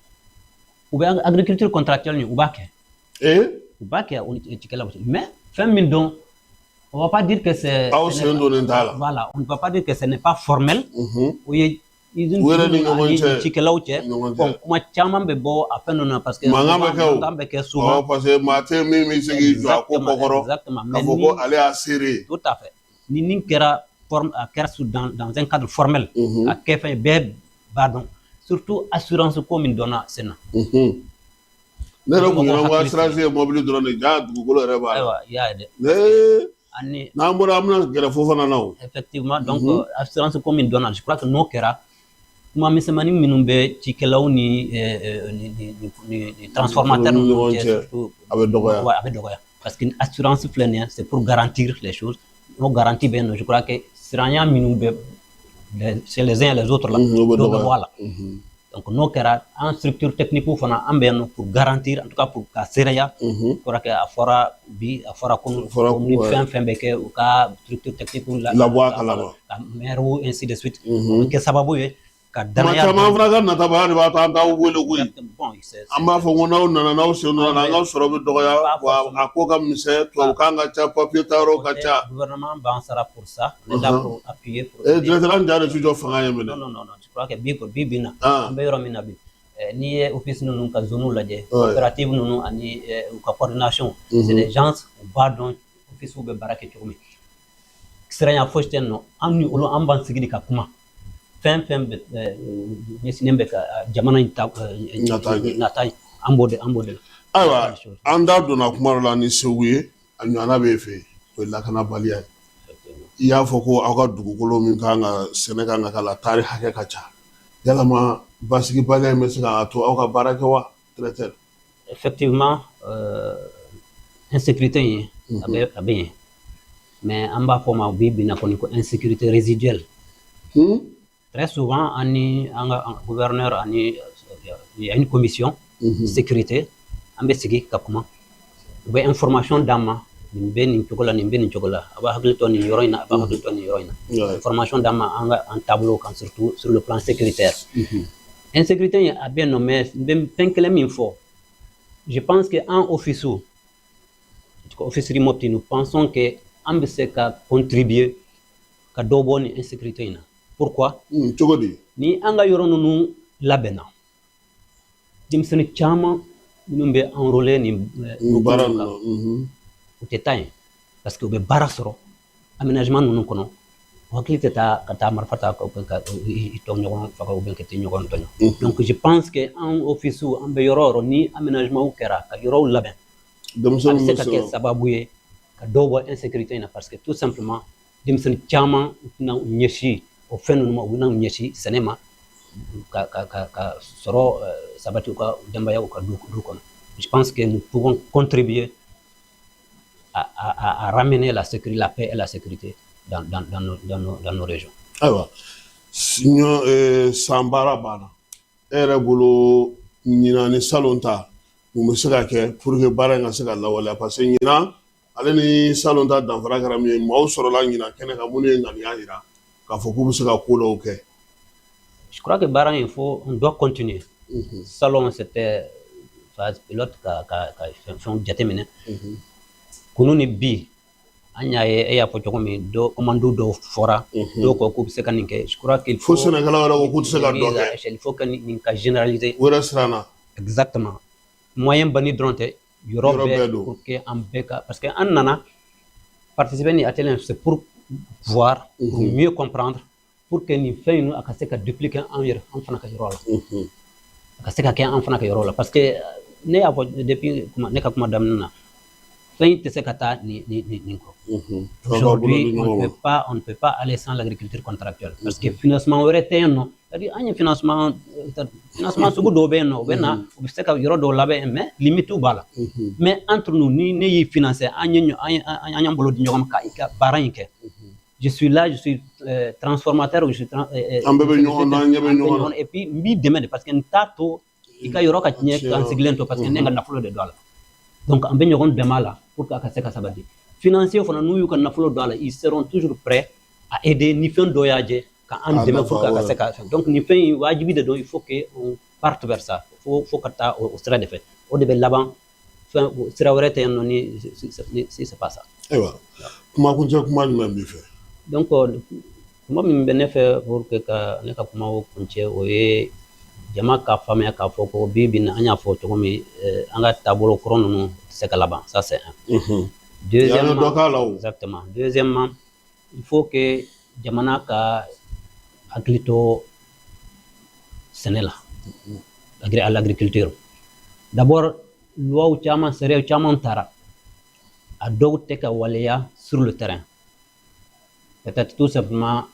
u bɛ agriculture contractuelle nin, u b'a kɛ. U b'a kɛ o cikɛlaw, mais fɛn min don, on va pas dire que c'est Aw sen donnen t'a la. Voilà, on ne va pas dire que ce n'est pas formel. O ye usine U yɛrɛ ni ɲɔgɔn ani cɛ. cikɛlaw cɛ. Ɲɔgɔn cɛ. Bon, kuma caman bɛ bɔ a fɛn ninnu na parce que Mankan bɛ kɛ o. mankan bɛ kɛ souvent. Ɔ, parce que maa tɛ min bɛ se k'i jɔ a ko kɔkɔrɔ Exactement. k'a Mais fɔ ni ko ale y'a seere ye. Tout à fait, ni nin kɛra forme, a kɛra dans un cadre formel, a kɛ fɛn ye bɛɛ b'a dɔn, surtout assurance ko min dɔnna sen na. Ne yɛrɛ kun ɲɛna ko Mɔgɔ hakili assurance ye mobili dɔrɔn de, ja dugukolo yɛrɛ b'a la. Ayiwa, i y'a ye dɛ. Nee, ani n'an bɔra, an bɛna gɛrɛ Fofana na o. Effectivement, donc assurance ko min dɔnna, je crois que n'o kɛra, kuma misɛnmanin minnu bɛ cikɛlaw ni ni transformateurs Ni ninnu ɲɔgɔn cɛ, cɛ, surtout a bɛ dɔgɔya. Ouais, a bɛ dɔgɔya, parce que assurance filɛ nin ye, c'est pour garantir les choses. N'o garantie bɛ yen nɔ, je crois que siranya minnu bɛ chez les uns et les autres là, O bɛ dɔ bɛ dɔgɔya. bɔ a la. Donc n'o kɛra, an structure technique fana, an bɛ yen nɔ pour garantir, en tout cas pour ka seereya. Je crois que a fɔra bi, a fɔra kunun, A fɔra ni ouais. fɛn fɛn bɛ kɛ, u ka structure technique la Labɔ a kalama. Ka maire, ainsi de suite, o bɛ kɛ sababu ye ka Kuma danaya caman fana ka natabaya de b'a to an t'aw wele koyi. Bon, c'est An b'a fɔ ko n'aw nana, n'aw sen donna, an ka sɔrɔ bɛ dɔgɔya, wa a ko ka misɛn, tubabukan ka ca, papiye ta yɔrɔ ka ca. Gouvernement b'an sara pour ça. On est là pour appuyer, pour Eh, directeur, an ja de ti jɔ fanga ye minɛ. Non, non, non, non, je crois que bi bi bi na, an bɛ yɔrɔ min na bi, n'i ye office ninnu ka zone lajɛ, coopérative ninnu ani u ka coordination, c'est des gens u b'a dɔn office bɛ baara kɛ cogo min. Siranya fosi tɛ yen nɔ, an ni olu, an b'an sigi de ka kuma. Fɛn fɛn bɛ ɲɛsinnen bɛ ka jamana in ta nata, an b'o de la. Ayiwa, an da donna kuma dɔ la ni Segu ye, a ɲɔgɔnna b'e fɛ yen, o ye lakanabaliya ye. I y'a fɔ ko aw ka dugukolo min kan ka sɛnɛ kan ka k'a la, taari hakɛ ka ca. Yalama basigibaliya in bɛ se k'a to aw ka baara kɛ wa, directeur? Effectivement, insécurité in a bɛ yen, mais an b'a fɔ ma bi bi in na kɔni ko insécurité résiduelle. Très souvent, an ni an ka gouverneur ani il y a une commission sécurité, an bɛ sigi ka kuma, u bɛ information d'an ma: nin bɛ nin cogo la, nin bɛ nin cogo la, a b'a hakili to nin yɔrɔ in na, a b'a hakili to nin yɔrɔ in na. Information d'an ma an ka an taabolo kan, surtout sur le plan sécuritaire. Insécurité in a bɛ yen nɔ, mais n bɛ fɛn kelen min fɔ, je pense que an office office Mopti, nous pensons que an bɛ se ka contribuer ka dɔ bɔ nin insécurité in na. Pourquoi? Cogo di? Ni an ka yɔrɔ ninnu labɛnna, denmisɛnnin caman minnu bɛ enrôler nin baara ninnu, u tɛ taa yen, parce que u bɛ baara sɔrɔ aménagement ninnu kɔnɔ. U hakili tɛ taa ka taa marifa ta ka i tɔ ɲɔgɔn faga ou bien ka taa ɲɔgɔn tɔɲɔ. Donc je pense que an office, an bɛ yɔrɔ o yɔrɔ, ni aménagement kɛra ka yɔrɔw labɛn, a bɛ se ka kɛ sababu ye ka dɔ bɔ insécurité in na, parce que tout simplement denmisɛnnin caman u tɛna u ɲɛsin o fɛn ninnu ma, u bɛna u ɲɛsin sɛnɛ ma ka sɔrɔ sabati u ka denbayaw ka du kɔnɔ. Je pense que nous pouvons contribuer à ramener la sécurité, la paix et la sécurité dans nos régions. Ayiwa, ɲɔ san baara banna, e yɛrɛ bolo, ɲinan ni salon ta, mun bɛ se ka kɛ pour que baara in ka se ka lawaleya? Parce que ɲinan ale ni salon ta danfara kɛra min ye, maaw sɔrɔla ɲinan kɛnɛ kan minnu ye ŋaniya yira k'a fɔ k'u bɛ se ka ko dɔw kɛ. Je crois que baara in, faut, on doit continuer. Salon, c'était phase pilote ka fɛnw jateminɛ. Kunu ni bi, an y'a ye, e y'a fɔ cogo min, dɔ commande dɔw fɔra, dɔw ko k'u bɛ se ka nin kɛ. Je crois qu'il faut fo sɛnɛkɛlaw yɛrɛ ko k'u tɛ se ka dɔ kɛ. Il faut que nin ka généraliser. U yɛrɛ siranna. Exactement. Moyen banni dɔrɔn tɛ, yɔrɔ bɛɛ pour que an bɛɛ ka, parce que an nana participer ni atelier, c'est pour voir, pour mieux comprendre, pour que nin fɛn ninnu a ka se ka dupliquer an yɛrɛ, an fana ka yɔrɔ la, a ka se ka kɛ an fana ka yɔrɔ la, parce que ne y'a fɔ depuis ne ka kuma daminɛ na, fɛn in tɛ se ka taa nin kɔ. Aujourd'hui, on ne peut pas aller sans l'agriculture contractuelle, parce que financement wɛrɛ tɛ yen nɔ. C'est-à-dire an ye financement sugu dɔw bɛ yen nɔ, u bɛ na, u bɛ se ka yɔrɔ dɔw labɛn, mais limite b'a la. Mais entre nous, ni ne y'i financer, an ye an y'an bolo di ɲɔgɔn ma ka i ka baara in kɛ, je suis là, je suis transformateur, je suis An bɛɛ bɛ ɲɔgɔn na, an ɲɛ bɛ ɲɔgɔn na. Et puis n b'i dɛmɛ de, parce que n t'a to i ka yɔrɔ ka tiɲɛ k'an sigilen to, parce que ne ka nafolo de don a la. Donc an bɛ ɲɔgɔn dɛmɛ a la pour que a ka se ka sabati. Financier fana, n'u y'u ka nafolo don a la, ils seront toujours prêts à aider ni fɛn dɔ y'a jɛ ka an dɛmɛ pour que a ka se ka fɛn. Donc nin fɛn in wajibi de don, il faut que on parte vers ça, fo ka taa o sira de fɛ. O de bɛ laban fɛn, sira wɛrɛ tɛ yen nɔ ni si c'est pas ça. Ayiwa, kuma kuncɛ kuma jumɛn b'i fɛ? Donc kuma min bɛ ne fɛ pour que ka ne ka kumaw kuncɛ, o ye jama ka faamuya k'a fɔ ko bi bi in na, an y'a fɔ cogo min, an ka taabolo kɔrɔ ninnu tɛ se ka laban. Ça, c'est un. Deuxièmement, exactement, deuxièmement, il faut que jamana ka hakili to sɛnɛ la, à l'agriculture d'abord. Loi caman, sariya caman taara, a dɔw tɛ ka waleya sur le terrain. Peut-être tout simplement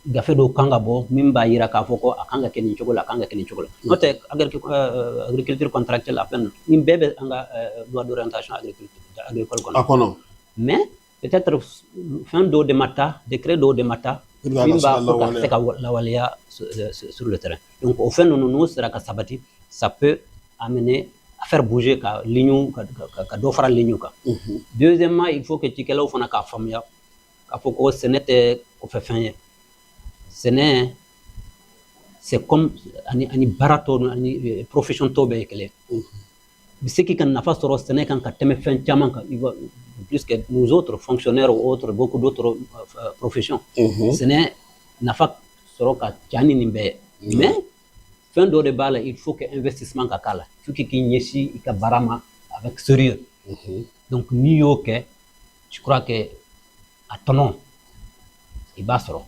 gafe dɔw kan ka bɔ min b'a yira k'a fɔ ko a kan ka kɛ nin cogo la, a kan ka kɛ nin cogo la. N'o tɛ, agriculture contractuelle, a fɛn nin bɛɛ bɛ an ka loi d'orientation agricole kɔnɔ. A kɔnɔ. Mais peut-être fɛn dɔw de ma ta, décret dɔw de ma ta min b'a fɔ ka se ka lawaleya sur le terrain. Donc o fɛn ninnu, n'o sera ka sabati, ça peut amener à faire bouger ka ligne, ka dɔ fara ligne kan. Deuxièmement, il faut que cikɛlaw fana k'a faamuya k'a fɔ ko sɛnɛ tɛ kɔfɛ fɛn ye. Sɛnɛ, c'est comme ani baara tɔw ani profession tɔw bɛɛ ye kelen. I bɛ se k'i ka nafa sɔrɔ sɛnɛ kan ka tɛmɛ fɛn caman kan, plus que nous autres fonctionnaires ou autres, beaucoup d'autres professions. Sɛnɛ nafa sɔrɔ ka ca ni nin bɛɛ ye, mais fɛn dɔ de b'a la, il faut que investissement ka k'a la, il faut que k'i ɲɛsin i ka baara ma avec sérieux. Donc n'i y'o kɛ, je crois que a tɔnɔ i b'a sɔrɔ.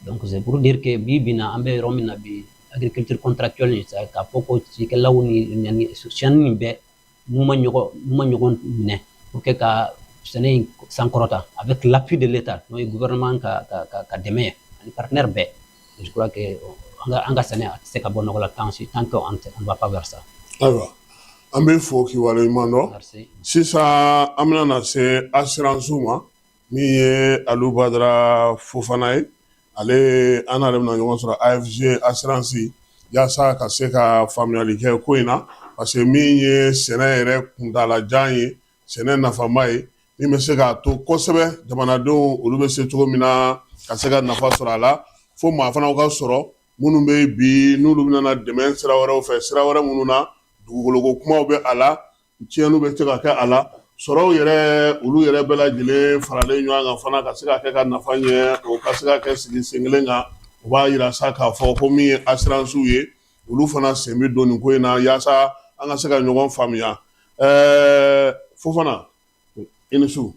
Donc c'est pour dire que bi bi na, an bɛ yɔrɔ min na bi, agriculture contractuelle ni k'a fɔ ko cikɛlaw ni chaîne nin bɛɛ n'u ma ɲɔgɔn minɛ pour que ka sɛnɛ in sankɔrɔta avec l'appui de l'État, n'o ye gouvernement ka dɛmɛ ye ani partenaire bɛɛ, je crois que an ka sɛnɛ a tɛ se ka bɔ nɔgɔ la tant que on va pas vers ça. Ayiwa, an bɛ fo k'i waleɲuman dɔn. Merci. Sisan an bɛna na se assurance ma. Min ye Alu Badara Fofana ye, ale an n'ale bɛna ɲɔgɔn sɔrɔ AFG Assurance yaasa ka se ka faamuyali kɛ ko in na, parce que min ye sɛnɛ yɛrɛ kuntalajan ye, sɛnɛ nafama ye, min bɛ se k'a to kosɛbɛ jamanadenw olu bɛ se cogo min na ka se ka nafa sɔrɔ a la, fo maa fana ka sɔrɔ minnu bɛ bi n'olu bɛna dɛmɛ sira wɛrɛw fɛ, sira wɛrɛ minnu na dugukoloko kumaw bɛ a la, tiɲɛniw bɛ se ka kɛ a la, sɔrɔw yɛrɛ olu yɛrɛ bɛɛ lajɛlen faralen ɲɔgɔn kan fana ka se ka kɛ ka nafa ɲɛ, o ka se ka kɛ sigi sen kelen kan. O b'a yira sa k'a fɔ ko min ye assurance ye, olu fana sen bɛ don nin ko in na yaasa an ka se ka ɲɔgɔn faamuya. Fofana, i ni su.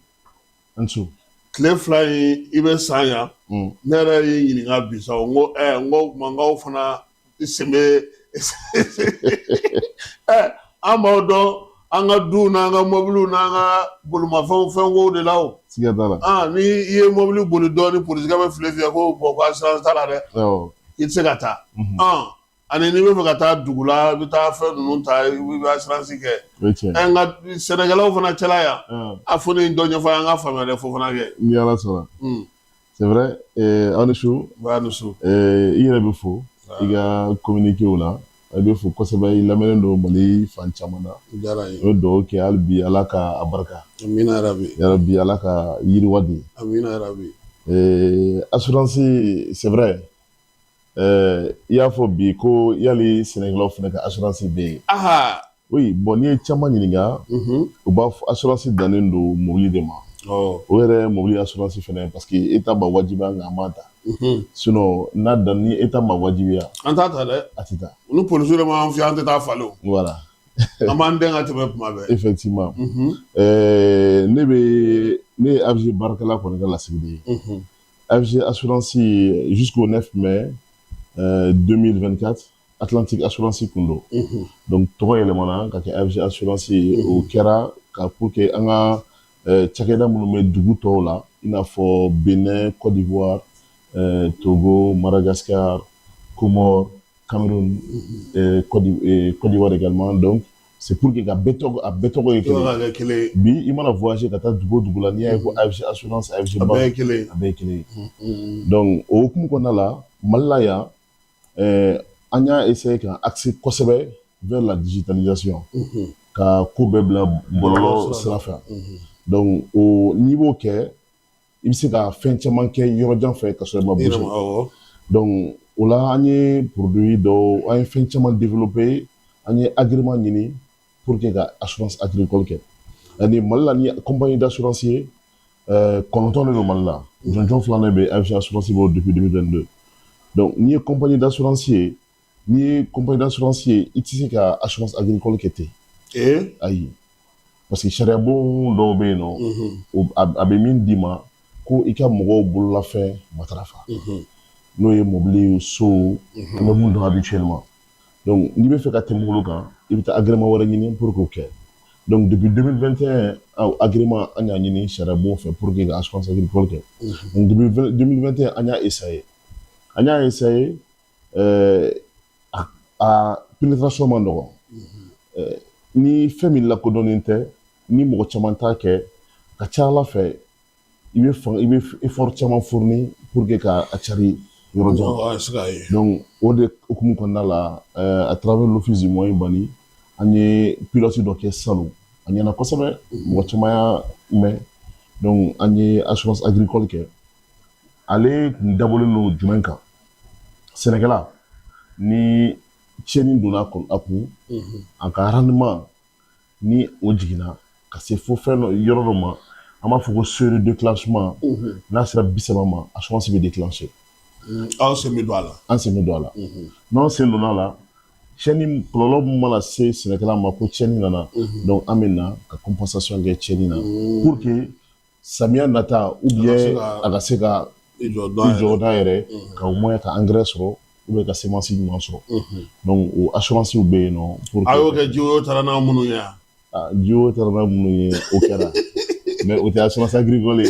N su. Tile 2 in i bɛ san yan. Ne yɛrɛ y'i ɲininka bi sa, n ko n ko mankaw fana sen bɛ an b'aw dɔn an ka duw n'an ka mɔbiliw n'an ka bolimafɛnw fɛnkow de la o. Siga t'a la. Ah, ni i ye mɔbili boli dɔɔni, polisikɛ bɛ file fiyɛ ko bɔn ko assurance t'a la dɛ. I tɛ se ka taa. Ani n'i bɛ fɛ ka taa dugu la, i bɛ taa fɛn ninnu ta, i bɛ assurance kɛ. O ye tiɲɛ. Nka sɛnɛkɛlaw fana cɛla yan, a fo ni dɔ ɲɛfɔ an ka faamuya dɛ, Fofana kɛ. Ni Ala sɔnna. C'est vrai, aw ni su. Ba ni su. I yɛrɛ bɛ fo i ka communiqué la, i bɛ fo kosɛbɛ, i lamɛnnen don Mali fan caman na. Diyara n ye. I bɛ dugawu kɛ hali bi, Ala ka a barika. Amina yarabi. Yarabi, Ala ka yiriwa di. Amina yarabi. Assurance, c'est vrai. I y'a fɔ bi ko yali sɛnɛkɛlaw fana ka assurance bɛ yen. Oui, bon, n'i ye caman ɲininka, u b'a fɔ assurance dannen don mobili de ma. O yɛrɛ mobili assurance fɛnɛ, parce que État b'a wajibiya nka an b'a ta. Sinon n'a dan ni État ma wajibiya, An t'a ta dɛ. a tɛ taa. Ni polisiw de m'an fiyɛ, an tɛ taa falen o. Voilà. An b'an den ka tɛmɛ kuma bɛɛ. Effectivement. Ne bɛ ne ye AFG baarakɛla kɔni ka lasigiden ye. AFG Assurance jusqu'au 9 mai 2024, Atlantique Assurance kun don. Donc tɔgɔ yɛlɛmana ka kɛ AFG Assurance ye. O kɛra ka pour que an ka cakɛda minnu bɛ dugu tɔw la, i n'a fɔ Benin, Côte d'Ivoire, Togo, Madagascar, Comores, Cameroun, Côte d'Ivoire également. Donc c'est pour que ka bɛɛ tɔgɔ, a bɛɛ tɔgɔ ye kelen. Tɔgɔ ka kɛ kelen ye. Bi i mana voyager ka taa dugu o dugu la, n'i y'a ye ko AFG Assurance, AFG A Bank, bɛɛ ye kelen ye. A bɛɛ ye kelen ye. Donc o hukumu kɔnɔna la, Mali la yan, an y'a essayer ka axer kosɛbɛ vers la digitalisation, ka ko bɛɛ bila bɔlɔlɔ sira fɛ. Donc o n'i b'o kɛ, i bɛ se ka fɛn caman kɛ yɔrɔ jan fɛ ka sɔrɔ i ma I yɛrɛ bouger. ma, awɔ. Donc o la, an ye produit dɔw, an ye fɛn caman développer, an ye agrément ɲini pour que ka assurance agricole kɛ. Ani Mali la, ni compagnie d'assurance ye 9 de don Mali la, jɔnjɔn filanan bɛ AFG Assurance b'o depuis 2022. Donc n'i ye compagnie d'assurance ye, n'i ye compagnie d'assurance ye, i tɛ se ka assurance agricole kɛ ten. Ayi, parce que sariya bon dɔw bɛ yen nɔ, a bɛ min d'i ma ko i ka mɔgɔw bololafɛn matarafa, n'o ye mobili, so, an bɛ mun dɔn habituellement. Donc n'i bɛ fɛ ka tɛmɛ olu kan, i bɛ taa agrément wɛrɛ ɲini pour k'o kɛ. Donc depuis 2021, agrément an y'a ɲini sariya bon fɛ pour que ka assurance agricole kɛ. Donc depuis 2021, an y'a essayé, an y'a essayé, a pénétration ma nɔgɔn. Ni fɛn min lakodɔnnen tɛ, ni mɔgɔ caman t'a kɛ, ka ca Ala fɛ i bɛ fanga, i bɛ effort caman fourni pour que ka a cari yɔrɔ jan. Awɔ, se k'a ye. Donc o de hukumu kɔnɔna la, à travers l'Office du Moyen Bani, an ye pilote dɔ kɛ salon, a ɲɛna kosɛbɛ, mɔgɔ caman y'a mɛn. Donc an ye assurance agricole kɛ. Ale kun dabɔlen don jumɛn kan? Sɛnɛkɛla ni tiɲɛni donna a kun, a ka rendement ni o jiginna ka se fo fɛn dɔ yɔrɔ dɔ ma, an b'a fɔ ko seuil de déclenchement, n'a sera 30 ma, assurance bɛ déclencher. Aw sen bɛ don a la. An sen bɛ don a la. N'an sen donna a la, tiɲɛni kɔlɔlɔ min mana se sɛnɛkɛla ma ko tiɲɛni nana, donc an bɛ na ka compensation kɛ tiɲɛni na pour que samiya nata ou bien a ka se ka I jɔ i jɔ n'a yɛrɛ ka au moins ka engrais sɔrɔ ou bien ka semence ɲuman sɔrɔ. Donc o assurance bɛ yen nɔ pour A y'o kɛ jiwoyo taara n'a minnu ye wa? Ah, jiwoyo taara n'a minnu ye, o kɛra, mais o tɛ assurance agricole ye.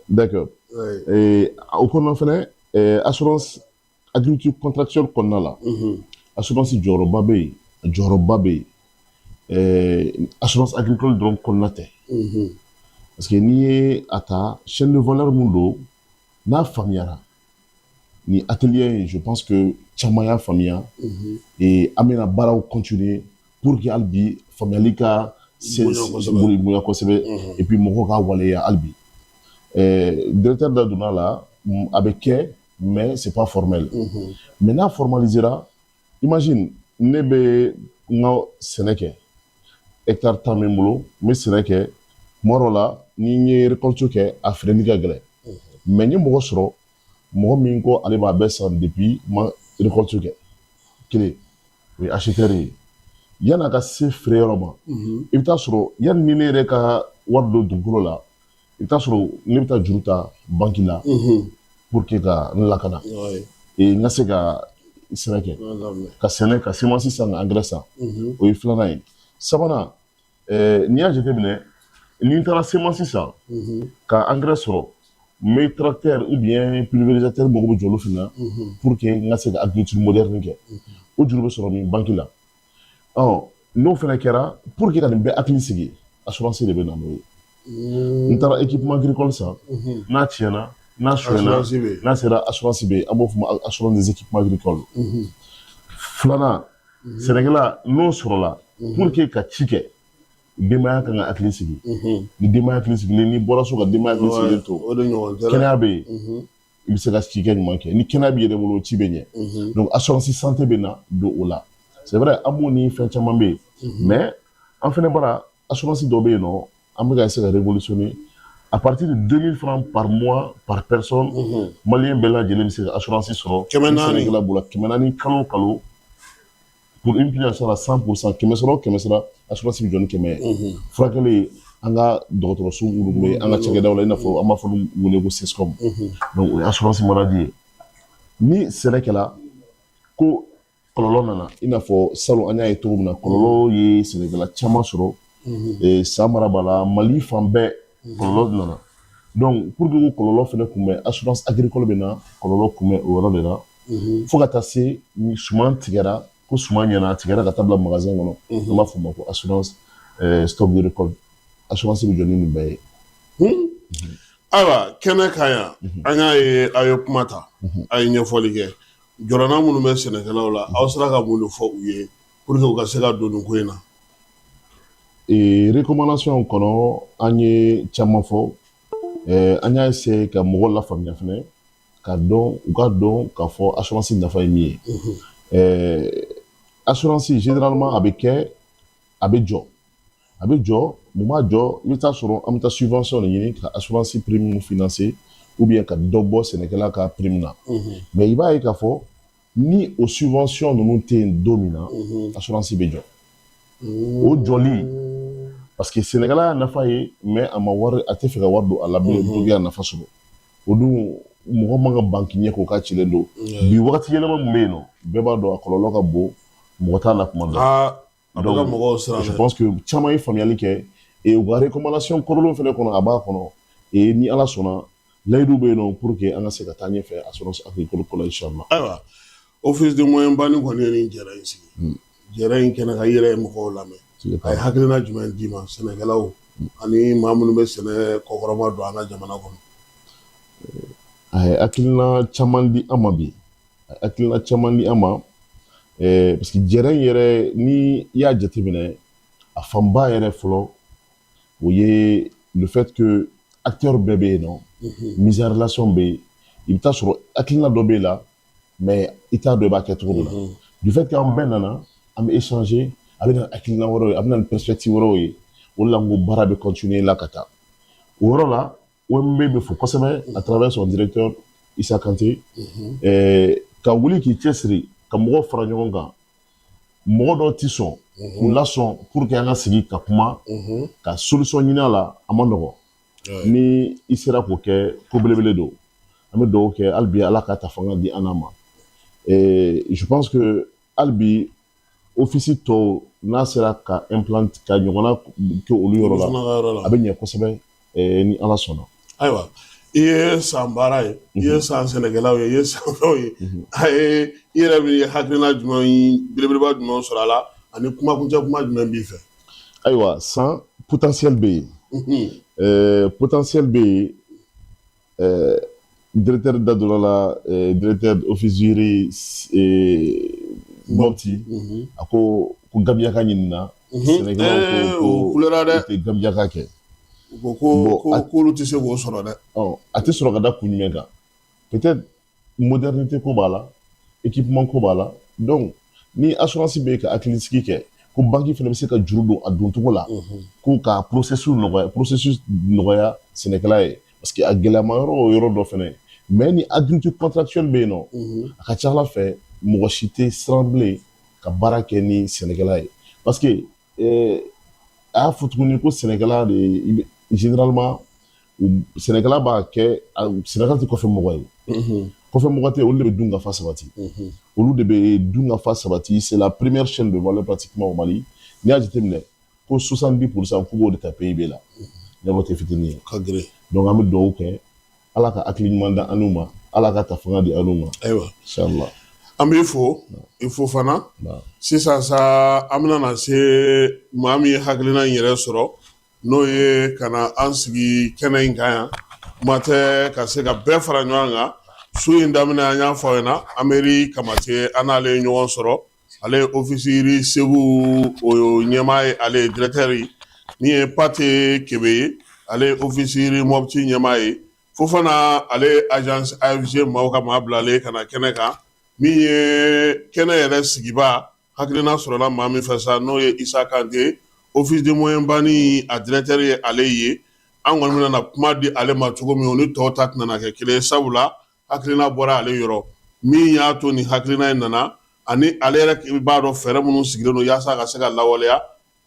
D'accord. O kɔnɔna fɛnɛ, assurance agriculture contractuelle kɔnɔna la, assurance jɔyɔrɔba bɛ yen, jɔyɔrɔba bɛ yen. Assurance agricole dɔrɔn kɔnɔna tɛ, parce que n'i ye a ta, chaîne de valeur mun don, n'a faamuyara ni atelier in, je pense que caman y'a faamuya et an bɛna baaraw continuer pour que hali bi faamuyali ka bonya kosɛbɛ et puis mɔgɔw ka waleya hali bi. Directeur da donna la, a bɛ kɛ, mais c'est pas formel. Mais n'a formalisera, imagine ne bɛ n ka sɛnɛ kɛ, hectare 10 bɛ n bolo, n bɛ sɛnɛ kɛ. Tuma dɔ la, ni n ye récolte kɛ, a feereli ka gɛlɛn, mais n ye mɔgɔ sɔrɔ, mɔgɔ min ko ale b'a bɛɛ san depuis ma récolte kɛ. Kelen, o ye acheteur ye. Yan'a ka se feere yɔrɔ ma, i bɛ taa sɔrɔ yanni ni ne yɛrɛ ka wari don dugukolo la, i bɛ taa sɔrɔ ne bɛ taa juru ta banque la pour que ka n lakana et n ka se ka sɛnɛ kɛ, ka sɛnɛ, ka semence san, ka engrais san. O ye filanan ye. Sabanan, n'i y'a jateminɛ, ni n taara semence san ka engrais sɔrɔ, n bɛ tracteur ou bien pulvérisateur mago bɛ jɔ olu fana na pour que n ka se ka agriculture moderne kɛ. O juru bɛ sɔrɔ min? Banque la. Ɔ, n'o fana kɛra, pour que ka nin bɛɛ hakili sigi, assurance de bɛ na n'o ye. N taara équipement agricole san, n'a tiɲɛna, n'a sonyɛna, n'a sera, assurance bɛ yen. An b'o fɔ ma assurance des équipements agricoles. Filanan, sɛnɛkɛla n'o sɔrɔla, pour que ka ci kɛ, denbaya kan ka hakili sigi. Ni denbaya hakili sigilen, n'i bɔra so ka denbaya hakili sigilen to, kɛnɛya bɛ yen, i bɛ se ka cikɛ ɲuman kɛ. Ni kɛnɛya b'i yɛrɛ bolo, ci bɛ ɲɛ. Donc assurance santé bɛ na don o la. C'est vrai, an b'o ni fɛn caman bɛ yen, mais an fɛnɛ bara assurance dɔ bɛ yen nɔ, an bɛ ka essayer ka révolutionner à partir de 2000 francs par mois par personne. Malien bɛɛ lajɛlen bɛ se ka assurance sɔrɔ. 400. Sɛnɛkɛla bolo, 400 kalo o kalo, pour une prise en charge à 100%. 100 sara o 100 sara, assurance bɛ jɔ ni 100 ye. Furakɛli, an ka dɔgɔtɔrɔso minnu bɛ an ka cakɛdaw la, i n'a fɔ an b'a fɔ olu wele ko CSCOM. Donc o ye assurance maladie ye. Ni sɛnɛ kɛla ko kɔlɔlɔ nana, i n'a fɔ salon an y'a ye cogo min na, kɔlɔlɔ ye sɛnɛkɛla caman sɔrɔ san mara b'a la, Mali fan bɛɛ kɔlɔlɔ nana. Donc pour que ko kɔlɔlɔ fɛnɛ kunbɛn, assurance agricole bɛ na kɔlɔlɔ kunbɛn o yɔrɔ de la, fo ka taa se ni suman tigɛra, ko suman ɲɛna, a tigɛra ka taa bila magasin kɔnɔ. An b'a fɔ o ma ko assurance stock de récolte. Assurance bɛ jɔ ni nin bɛɛ ye. Ayiwa, kɛnɛ kan yan, an y'a ye aw ye kuma ta, a ye ɲɛfɔli kɛ. Jɔrɔna minnu bɛ sɛnɛkɛlaw la, aw sera ka mun de fɔ u ye pour que u ka se ka don nin ko in na? Recommandation kɔnɔ, an ye caman fɔ. An y'a essayer ka mɔgɔw lafaamuya fɛnɛ, ka dɔn, u ka dɔn k'a fɔ assurance nafa ye min ye. Assurance généralement a bɛ kɛ, a bɛ jɔ, a bɛ jɔ. Mun b'a jɔ? I bɛ taa sɔrɔ an bɛ taa subvention de ɲini ka assurance prime financer ou bien ka dɔ bɔ sɛnɛkɛla ka prime na. Mais i b'a ye k'a fɔ ni o subvention ninnu tɛ yen don min na, assurance bɛ jɔ. O jɔli, parce que sɛnɛkɛla y'a nafa ye, mais a ma wari, a tɛ fɛ ka wari don a la bilen pour que a nafa sɔrɔ. O dun, mɔgɔ man ka banki ɲɛ k'o k'a cilen don. Bi wagati yɛlɛma min bɛ yen nɔ, bɛɛ b'a dɔn a kɔlɔlɔ ka bon, mɔgɔ t'a la kuma dɔn. A bɛ ka mɔgɔw siran. Je pense que caman ye faamuyali kɛ et u ka recommandation kɔrɔlenw fɛnɛ kɔnɔ, a b'a kɔnɔ. Et ni Ala sɔnna, layidu bɛ yen nɔ pour que an ka se ka taa ɲɛfɛ assurance agricole ko la, inchallah. Ayiwa, Office de Moyen-Bani kɔni ye nin jɛrɛ in sigi, jɛrɛ in kɛnɛ kan, i yɛrɛ ye mɔgɔw lamɛn. A ye hakilina jumɛn d'i ma, sɛnɛkɛlaw ani maa minnu bɛ sɛnɛ kɔkɔrɔma don an ka jamana kɔnɔ? A ye hakilina caman di an ma bi, a ye hakilina caman di an ma, parce que jɛrɛ in yɛrɛ, ni i y'a jateminɛ, a fanba yɛrɛ fɔlɔ, o ye le fait que acteur bɛɛ bɛ yen nɔ, mise en relation bɛ yen. I bɛ taa sɔrɔ hakilina dɔ b'e la, mais i t'a dɔn i b'a kɛ cogo min na. Du fait que an bɛɛ nana, an bɛ échanger, a bɛ na hakilina wɛrɛw ye, a bɛ na ni perspective wɛrɛw ye. O de la n ko baara bɛ continuer la ka taa o yɔrɔ la. OMB bɛ fo kosɛbɛ à travers son directeur Issa Kanté, ka wuli k'i cɛsiri ka mɔgɔw fara ɲɔgɔn kan. Mɔgɔ dɔw ti sɔn k'u lasɔn pour que an ka sigi ka kuma ka solution ɲini a la, a ma nɔgɔn. Ni i sera k'o kɛ, ko belebele don. An bɛ dugawu kɛ hali bi, Ala ka ta fanga di an n'a ma. Je pense que hali bi, office tɔw n'a sera ka implanter ka ɲɔgɔnna kɛ olu yɔrɔ la, a bɛ ɲɛ kosɛbɛ ni Ala sɔnna. Ayiwa, i ye san baara ye, i ye san sɛnɛkɛlaw ye, i ye san fɛnw ye, a ye i yɛrɛ bɛ hakilina jumɛn belebeleba jumɛn sɔrɔ a la, ani kumakuncɛ kuma jumɛn b'i fɛ? Ayiwa, san potentiel bɛ yen, potentiel bɛ yen. Directeur da donna la, directeur office du riz Mopti, a ko ko Gambiaka ɲinina sɛnɛkɛlaw ko ko kulera dɛ. Tɛ Gambiaka kɛ. U ko ko k'olu tɛ se k'o sɔrɔ dɛ. A tɛ sɔrɔ ka da kun jumɛn kan? Peut-être modernité ko b'a la, équipement ko b'a la. Donc ni assurance bɛ ka hakilisigi kɛ ko banque fana bɛ se ka juru don a doncogo la, ko ka processus nɔgɔya sɛnɛkɛla ye, parce que a gɛlɛyama yɔrɔ o yɔrɔ dɔ fana ye. Mais ni agriculture contractuelle bɛ yen nɔ, a ka ca Ala fɛ, mɔgɔ si tɛ siran bilen ka baara kɛ ni sɛnɛkɛla ye, parce que a y'a fɔ tuguni ko sɛnɛkɛla de, généralement sɛnɛkɛla b'a kɛ, sɛnɛkɛla tɛ kɔfɛ mɔgɔ ye, kɔfɛ mɔgɔ tɛ. Olu de bɛ dun ka fa sabati, olu de bɛ dun ka fa sabati. C'est la première chaîne de valeur pratiquement au Mali. N'i y'a jateminɛ ko 70 % k'u b'o de ta PIB la, ɲɛbɔ tɛ fitinin ye. Ka girin. Donc an bɛ dugawu kɛ, Ala ka hakili ɲuman da an n'u ma, Ala ka ta fanga di an n'u ma. Ayiwa. Inshallah. An b'i fo, i fo fana. Sisan sa, an bɛna na se maa min ye hakilina in yɛrɛ sɔrɔ, n'o ye ka na an sigi kɛnɛ in kan yan, kuma tɛ ka se ka bɛɛ fara ɲɔgɔn kan. Su in daminɛ, an y'a fɔ aw ɲɛna, Ameri Kamate, an n'ale ye ɲɔgɔn sɔrɔ. Ale ye office riz Segu o ɲɛmaa ye, ale ye directeur ye. Min ye Pate Kebe ye, ale ye office riz Mopti ɲɛmaa ye. Fofana, ale ye agence AFG maaw ka maa bilalen ka na kɛnɛ kan. Min ye kɛnɛ yɛrɛ sigiba hakilina sɔrɔla maa min fɛ sa, n'o ye Isa Kante, office de moyen bani a directeur ye ale ye. An kɔni bɛna na kuma di ale ma cogo min, o ni tɔw ta tɛna kɛ kelen ye, sabula hakilina bɔra ale yɔrɔ. Min y'a to nin hakilina in nana, ani ale yɛrɛ b'a dɔn fɛɛrɛ minnu sigilen don yaasa ka se ka lawaleya.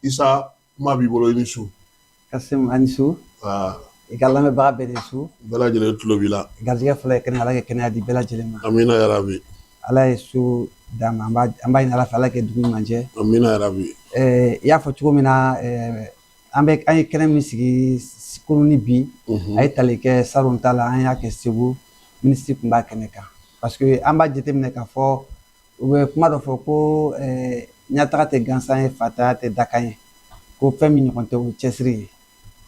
Isa, kuma b'i bolo, i ni su. Kasim, ani su. I ka lamɛnbaga bɛɛ de su. Bɛɛ lajɛlen tulo b'i la. Garijɛgɛ fɔlɔ ye kɛnɛ, Ala ka kɛnɛya di bɛɛ lajɛlen ma. Amina yarabi. Ala ye su d'an ma, an b'a ɲini Ala fɛ, Ala kɛ dugu ɲuman jɛ. Amina yarabi. I y'a fɔ cogo min na, an ye kɛnɛ min sigi kunun ni bi, a ye tali kɛ salon ta la, an y'a kɛ Segu, minisiri tun b'a kɛnɛ kan, parce que an b'a jateminɛ k'a fɔ u bɛ kuma dɔ fɔ ko ɲɛtaga tɛ gansan ye, fatanya tɛ dakan ye, ko fɛn min ɲɔgɔn tɛ o ye cɛsiri ye.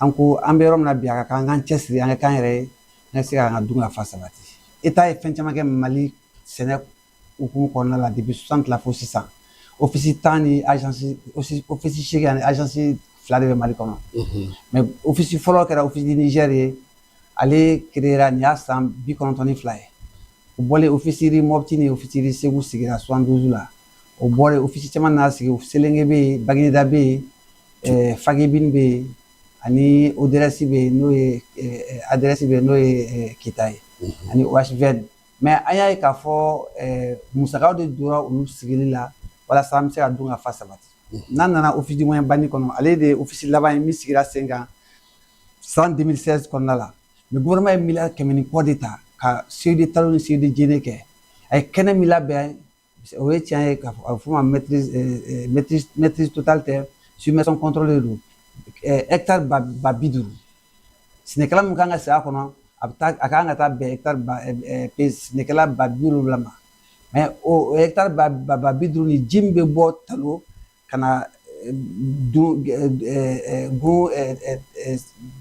An ko an bɛ yɔrɔ min na bi, a ka kan an k'an cɛsiri, an ka k'an yɛrɛ ye, an ka se k'an ka dun ka fa sabati. État ye fɛn caman kɛ Mali sɛnɛ hukumu kɔnɔna la depuis 60 la fo sisan. Office 10 ni agence, office 8 ani agence 2 de bɛ Mali kɔnɔ. Mais office fɔlɔ kɛra office du Niger ye, ale créera nin y'a san 92 ye. O bɔlen, office riz Mopti ni office riz Segu sigira 72 la. O bɔlen, office caman nana sigi. Selenge bɛ yen, Bagineda bɛ yen, Faguibine bɛ yen, ani ODRS bɛ yen, n'o ye ADRS bɛ yen, n'o ye Kita ye, ani OHVN. Mais an y'a ye k'a fɔ musakaw de donna olu sigili la walasa an bɛ se ka dun ka fa sabati. N'an nana office du moyen bani kɔnɔ, ale de ye office laban ye min sigira sen kan san 2016 kɔnɔna la. Mais gouvernement ye miliyari 100 ni kɔ de ta ka CED Talo ni CED Jene kɛ. A ye kɛnɛ min labɛn, o ye tiɲɛ ye k'a fɔ, a bɛ f'o ma maîtrise totale tɛ, submersion contrôlée don. Hectare 50 000, sɛnɛkɛla min kan ka sigi a kɔnɔ, a bɛ taa, a kan ka taa bɛn hectare ba sɛnɛkɛla 70 000 ma. Mais o hectare 50 000 ni ji min bɛ bɔ Talo ka na dun gun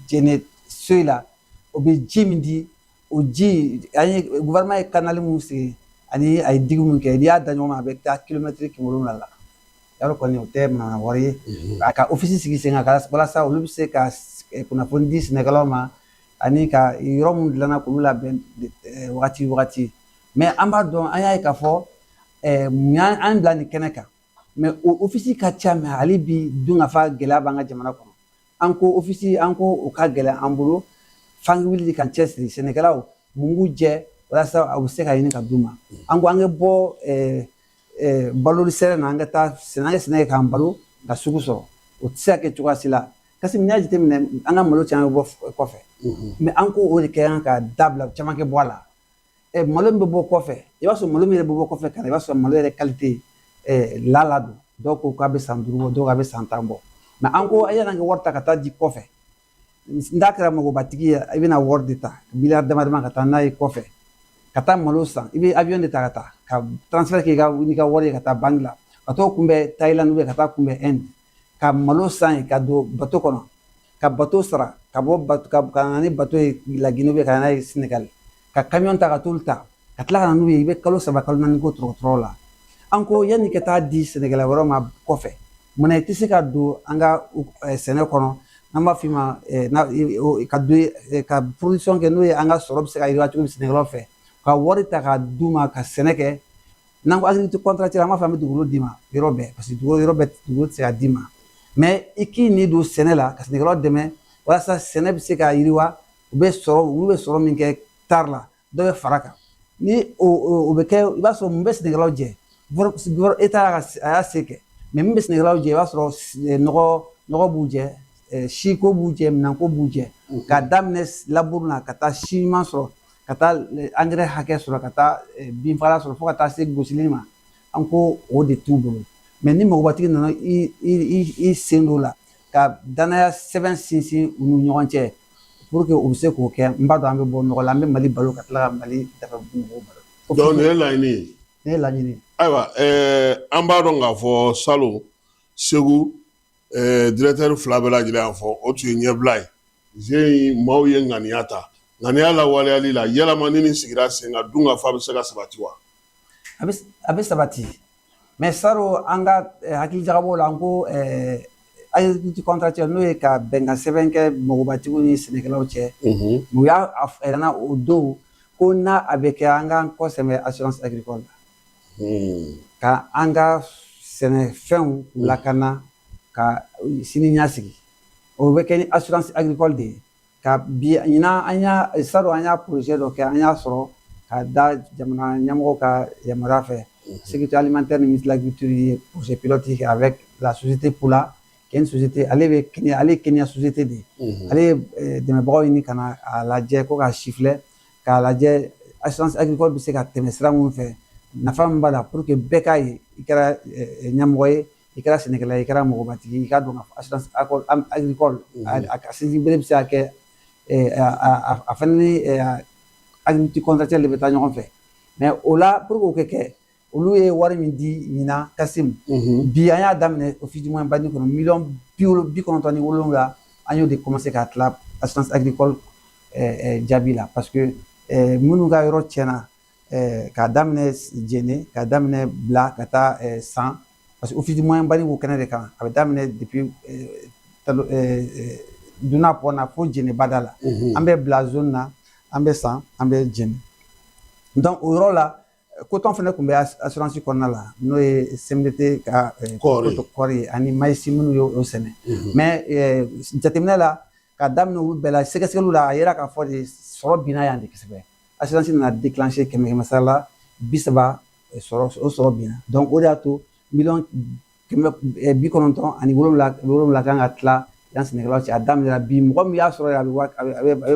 Jene so la, o bɛ ji min di, o ji, an ye gouvernement ye canal mun sigi ani a ye digue mun kɛ, n'i y'a da ɲɔgɔn ma, a bɛ taa kilomɛtiri 700 la. Yarɔ kɔni, o tɛ manamana wari ye. A ka office sigi sen kan walasa olu bɛ se ka kunnafoni di sɛnɛkɛlaw ma, ani ka yɔrɔ mun dilanna k'olu labɛn wagati wagati. Mais an b'a dɔn, an y'a ye k'a fɔ mun y'an bila nin kɛnɛ kan. Mais o office ka ca, mais hali bi dun ka fa gɛlɛya b'an ka jamana kɔnɔ. An ko office, an ko o ka gɛlɛn an bolo, f'an wuli de k'an cɛsiri. Sɛnɛkɛlaw mun b'u jɛ walasa a bɛ se ka ɲini ka d'u ma? An ko an ka bɔ baloli sɛnɛ na, an ka taa sɛnɛ, an ka sɛnɛ kɛ k'an balo ka sugu sɔrɔ, o tɛ se ka kɛ cogoya si la. Kasi n'i y'a jateminɛ, an ka malo caman bɛ bɔ kɔfɛ, mais an ko o de kɛ kan ka dabila, caman kɛ bɔ a la. Malo min bɛ bɔ kɔfɛ, i b'a sɔrɔ malo min yɛrɛ bɛ bɔ kɔfɛ ka na, i b'a sɔrɔ malo yɛrɛ qualité lala don. Dɔw ko k'a bɛ san 5 bɔ, dɔw k'a bɛ san 10 bɔ. Mais an ko yan'an ka wari ta ka taa di kɔfɛ, n'a kɛra magobatigi ye, i bɛna wari de ta miliyari dama dama ka taa n'a ye kɔfɛ ka taa malo san, i bɛ avion de ta ka taa ka transfert kɛ n'i ka wari ye ka taa banque la, ka t'o kunbɛn Thaïlande ou ka taa kunbɛn Inde, ka malo san yen, ka don bateau kɔnɔ, ka bateau sara, ka bɔ ka na ni bateau ye La Guinée ou ka na n'a ye Sénégal, ka camion ta ka t'olu ta, ka tila ka na n'u ye, i bɛ kalo 3, kalo 4 k'o tɔrɔtɔrɔ la. An ko yanni ka taa di sɛnɛkɛla wɛrɛ ma kɔfɛ, munna i tɛ se ka don an ka sɛnɛ kɔnɔ, n'an b'a f'i ma ka don ka production kɛ, n'o ye an ka sɔrɔ bɛ se ka yiriwa cogo min sɛnɛkɛlaw fɛ, ka wari ta ka d'u ma ka sɛnɛ kɛ. N'an ko agriculture contractuelle, an b'a fɔ an bɛ dugukolo d'i ma yɔrɔ bɛɛ, parce que dugukolo yɔrɔ bɛɛ, dugukolo tɛ se ka d'i ma, mais i k'i ni don sɛnɛ la ka sɛnɛkɛlaw dɛmɛ walasa sɛnɛ bɛ se ka yiriwa, u bɛ sɔrɔ, olu bɛ sɔrɔ min kɛ tari la, dɔ bɛ fara kan. Ni o bɛ kɛ, i b'a sɔrɔ mun bɛ sɛnɛkɛlaw jɛ? État a y'a se kɛ, mais min bɛ sɛnɛkɛlaw jɛ, i b'a sɔrɔ nɔgɔ b'u jɛ, siko b'u jɛ, minɛnko b'u jɛ, k'a daminɛ labour la ka taa si ɲuman sɔrɔ, ka taa engrais hakɛ sɔrɔ, ka taa binfagalan sɔrɔ, fo ka taa se gosili ma. An ko o de t'u bolo. Mais ni magobatigi nana i sen don la ka danaya sɛbɛn sinsin u ni ɲɔgɔn cɛ pour que u bɛ se k'o kɛ, n b'a dɔn an bɛ bɔ nɔgɔ la, an bɛ Mali balo ka tila ka Mali dafa mɔgɔw balo. Donc nin ye laɲini ye. Nin ye laɲini ye. Ayiwa, an b'a dɔn k'a fɔ salon Segu, directeur fila bɛɛ lajɛlen y'a fɔ, o tun ye ɲɛbila ye. Ze in maaw ye ŋaniya ta, ŋaniya lawaleyali la, yalama ni nin sigira sen kan, dun ka fa bɛ se ka sabati wa? A bɛ sabati, mais saro an ka hakili jagabɔ la, an ko agriculture contractuelle, n'o ye ka bɛnkan sɛbɛn kɛ magobatigiw ni sɛnɛkɛlaw cɛ, u y'a yɛrɛ o don ko n'a a bɛ kɛ, an k'an kɔ sɛmɛ assurance agricole la, ka an ka sɛnɛfɛnw lakana, ka sini ɲɛsigi. O bɛ kɛ ni assurance agricole de ye. Ka bi ɲinan, an y'a saro an y'a projet dɔ kɛ, an y'a sɔrɔ ka da jamana ɲɛmɔgɔw ka yamaruya fɛ, sécurité alimentaire ni ministre de l'Agriculture ye projet pilote kɛ avec la société Pula, qui est une société, ale bɛ Kenya, ale ye Kenya société de ye. Ale ye dɛmɛbagaw ɲini ka na a lajɛ ko k'a sifilɛ, k'a lajɛ assurance agricole bɛ se ka tɛmɛ sira mun fɛ, nafa min b'a la, pour que bɛɛ k'a ye, i kɛra ɲɛmɔgɔ ye, i kɛra sɛnɛkɛla ye, i kɛra mɔgɔbatigi, i k'a dɔn k'a fɔ assurance agricole a sinsin bere bɛ se ka kɛ a fɛnɛ ni agriculture contractuelle de bɛ taa ɲɔgɔn fɛ. Mais o la, pour que o ka kɛ, olu ye wari min di ɲinan, Kasim, bi an y'a daminɛ Office du Moyen Bani kɔnɔ, miliyɔn 97, an y'o de commencé k'a tila assurance agricole jaabi la, parce que minnu ka yɔrɔ tiɲɛna, k'a daminɛ Jɛnɛ, k'a daminɛ Bila ka taa San, parce que Office du Moyen Bani b'o kɛnɛ de kan, a bɛ daminɛ depuis Duna pont na fo Jɛnɛ bada la, an bɛ Bila zone na, an bɛ San, an bɛ Jɛnɛ. Donc o yɔrɔ la, coton fana tun bɛ assurance kɔnɔna la, n'o ye CMDT ka kɔɔri ye ani maïs minnu ye o sɛnɛ. Mais jateminɛ la, ka daminɛ olu bɛɛ la, sɛgɛsɛgɛliw la, a yera k'a fɔ de sɔrɔ binna yan de kosɛbɛ. Assurance nana déclencher kɛmɛ kɛmɛ sara la 30, sɔrɔ o sɔrɔ binna. Donc o de y'a to miliyɔn 197 kan ka tila yan sɛnɛkɛlaw cɛ. A daminɛra bi, mɔgɔ min y'a sɔrɔ, a bɛ